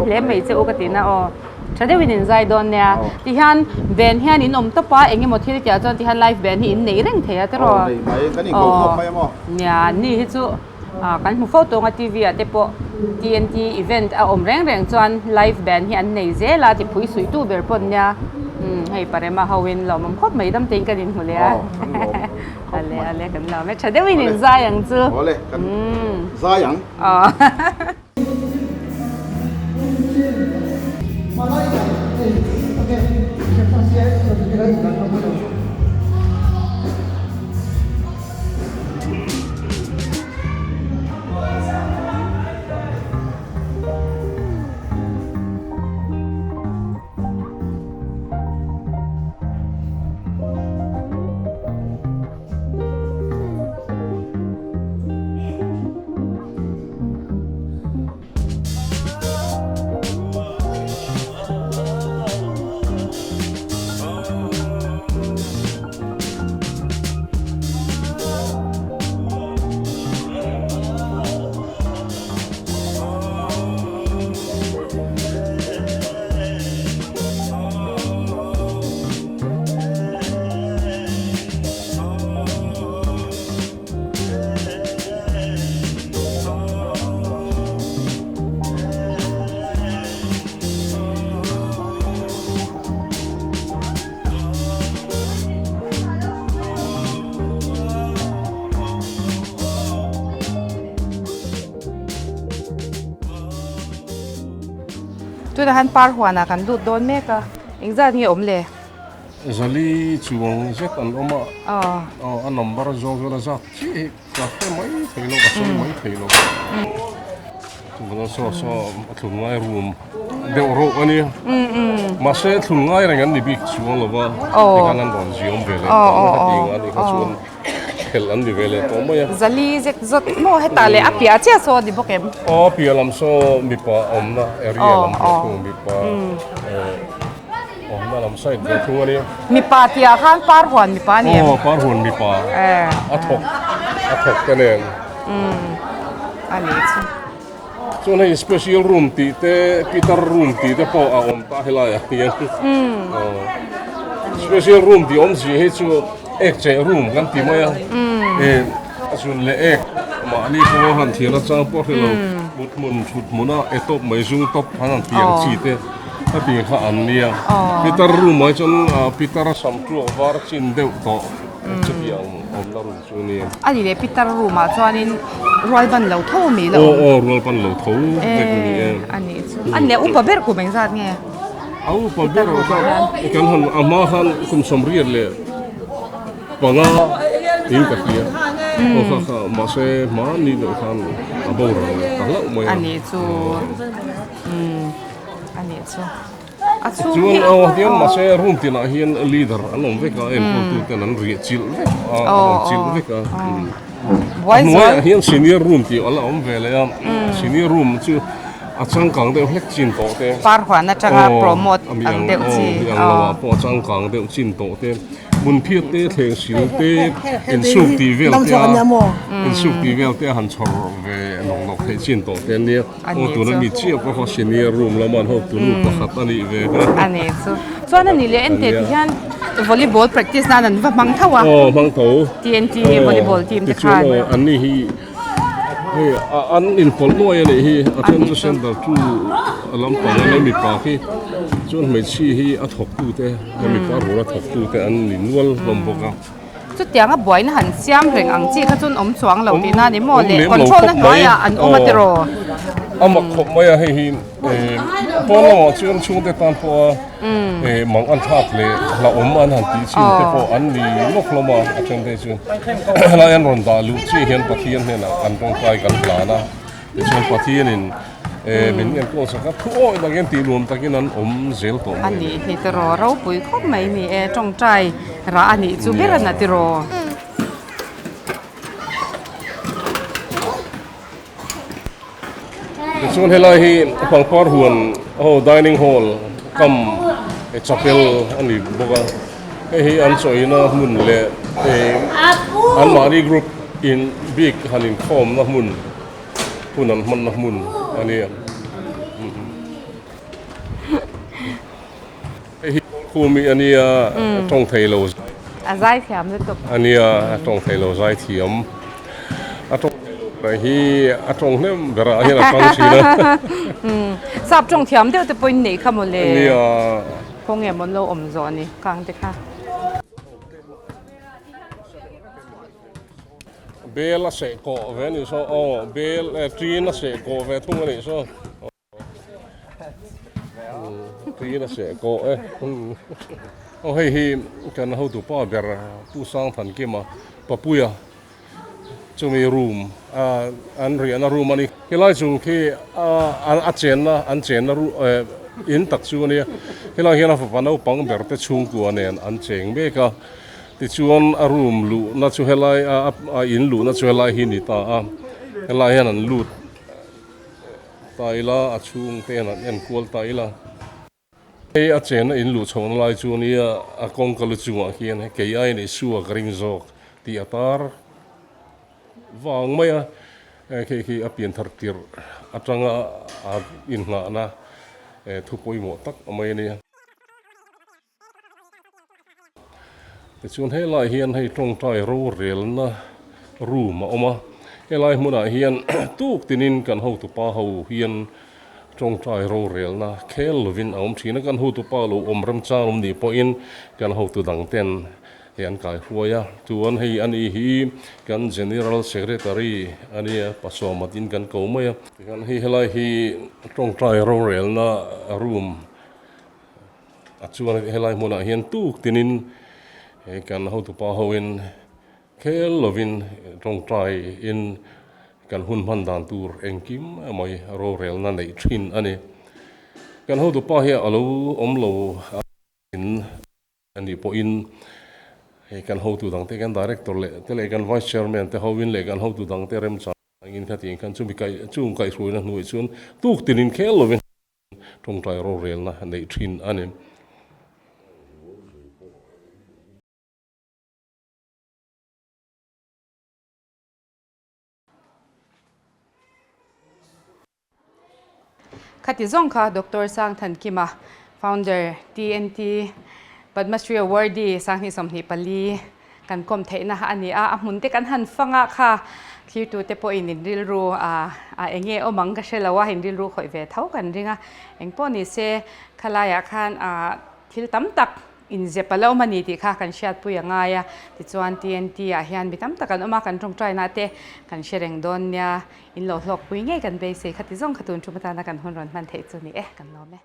Hle mai che u ka tihna aw. Tha deuhin in zai dawn nia. Tihian band hian in awm tawp a, eng emaw thil tihah chuan tihian live band hi in nei reng thei a tiraw? Aw nei mai, kan inko khawp mai a maw? Nia, ni hi chu kan hmu fo tawng a TV ah te pawh TNT event a awm reng reng chuan live band hi an nei zel a, tiphui suihtu ber pawh an nia. Umm hei Parema ho in lawmawm khawp mai dam tein kan inhmu leh a. Ale ale kan lawm e, tha deuhin in zai ang chu. Awle kan zai ang. Aw. Tunah han par huanah kan lut dawn mek a, engzat nge awm le? Zali chuang zet an awm a, a number zawng zawng a zat chiah hi ka hre mai thei lo, ka sawi mai thei lo. Chuvangin saw saw a thlun ngai room deuh reuh a nia. Mahse thlun ngai reng an ni bik chuang lo va, tikhan an rawn ziawm ve leh tawh mai heti ang a nih kha chuan phelh an ni ve leh tawh mai a. Zali zek zawt maw hetah leh a piah chiah saw a ni bawk em? Aw a piah lam saw mipa awmna area lam ve thung mipa. Awmna lam side ve thung a nia. Mipa tih ah khan par huan mipa a ni em? Aw par huan mipa a thawk a thawk te nen. Umm a nih chu. Chuan hei special room tih te pitar room tih te pawh a awm ta helai ah hian. Umm. Aw special room tih awmzia hi chu ek cheh room kan ti mai a. Umm. E a chhun leh ek mahni pawh han thian achang pawh hre lo mut hmun thut hmun a e tawp mai zung tawp han han ti ang chi te. A ti kha an nia. Pitar room ah chuan pitar sam tuak var chin deuh tawh chutiang awmna room chu a nia. A ni leh pitar room ah chuanin rual ban lo tho a mi la awm. Aw aw rual ban lo tho vek a ni e. A nih chu. A ni leh upa ber kum engzat nge? A upa ber kha kan han a hma khan kum sawmriat leh panga in ka hria. Aw kha kha mahse hmani deuh khan a boral ta hlauh mai a. A nih chu. A nih chu. A chhung hi. Chuan aw hian mahse room tinah hian leader an awm vek a enkawl tu ten an riah chilh vek a an awm chilh vek a. Buai zual. A hnuaiah hian senior room tih a la awm ve leh a. Senior room chu a changkang deuh hlek chin tawh te. Par huan atanga promote ang deuh chi. Aw mi ang lo ah pawh a changkang deuh chin tawh te. Hmun phiat te, thleng sil te, insuk tih vel te a insuk tih vel te a han chhawr ve nawk nawk theih chin tawh te ania. Aw tuna mi chiah pawh kha senior room lama an hotu nu pakhat a nih ve kha. A nih chu. Chuan a nih leh en teh ti hian volleyball practice nan an va hmang tho a. Aw hmang tho. TNT volleyball team te khan. Tichuan aw an ni hi hei an inpawlh nuai a nih hi a then chu center two lampang a nia mipa khi chuan hmeichhia hi a thawk tu te mipa rul a thawk tu te an ni nual hlawm bawk a. Chutianga buaina han siam reng ang chi kha chuan awm chuang lo tihna a ni maw le? Control na hnuaiah an awm a tiraw? A mak khawp mai a hei hi pawn lamah chuan chhungte tan pawha mang an thlak leh hlauhawm an han tih chin te pawh an ni lawk hlawm a, a then phei chu helai an rawn dah luh chiah hian Pathian hnenah an tawngtai kan hlan a. Tichuan Pathianin min enkawl sak a, thu awih takin tih nuam takin an awm zel tawh mai. A nih hi tiraw, ropui khawp mai ni e, tawngtai rah a nih chu ber a na tiraw. Tichuan helai hi pangpar huan ho dining hall kam chapel a ni bawk a, hei hi an chawina hmun leh. Anmahni group in bik han inkhawmna hmun hun an hmanna hmun a nia. Hei hi Khumi a nia tawng thei lo a zai thiam lutuk a nia a tawng thei lo zai thiam a tawng thei lo ber hi a tawng hnem berah hian a tang thin a sap tawng thiam deuh te pawhin neih kha mawle nia khawnge maw an lo awm zawh a ni kang te kha. Bel a seh kawh ve a nih saw aw bel ṭin a seh kawh ve thung a nih saw. Tuiin a seh kawh e. Aw hei hi kan hotu pa ber Pu Sangthankima Papuia chumi room a an riahna room a ni. Helai chung khi a chenna an chenna in tak chu a nia. Helai hian a fapa naupang ber te chhungkua nen an cheng mek a. Tichuan a room luhna chu helai a in luhna chu helai hi a ni ta a. Helai hian an lut. Ta ila, a chhung te hian an en kual ta ila. Hei a chenna in luh chhohna lai chu ania, a kawngka lu chungah khian kei aiin Isua ka ring zawk tih a tar vang mai a, khi khi a pianthar tirh atanga a innghahna thu pawimawh tak mai a nia. Tichuan helaiah hian hei tawngtai rorelna room a awm a, helai hmunah hian tuk tinin kan hotupa ho hian tawngtai rorelna khel lovin a awm thin a, kan hotupa lo awm remchang awm nih pawhin kan hotu dang ten hei an kaihruai a, chuan hei ani hi kan General Secretary a nia Pasawmatin kan ko mai a, tichuan hei helai hi tawngtai rorelna room. A chuan helai hmunah hian tuk tinin he kan hotupa hoin khel lovin tawngtaiin kan hun hman dan tur engkim mai rorelna neih thin a ni. Kan hotupa hi a lo awm lo in a nih pawhin hei kan hotu dangte kan director leh te leh kan vice chairman te hoin leh kan hotu dangte remchangin khatiang khan chumi kaih chung kaihhruaina hnuai chuan tuk tinin khel lovin Tawngtai rorelna neih thin a ni. Khati zawng kha Doctor Sangthankima, Founder, TNT, Padma Shri Awardee Sanghnih 24 Kan kawm theihna a ni a, a hmun te kan han fang a kha thlirtute pawhin in rilru a eng nge awm ang ka hre lo a, in rilru khawih ve tho kan ring a, eng pawh ni se khalaiah khan thil tam tak inzep a la awm a ni tih kha kan hriatpui a ngai a, tichuan TNT ah hian mi tam tak an awm a, kan tawngtaina te kan hre reng dawn nia, in lo hlawkpui ngei kan beisei kha ti zawng kha tun tum atana kan hun rawn hman theih chu ni e, kan lawm e.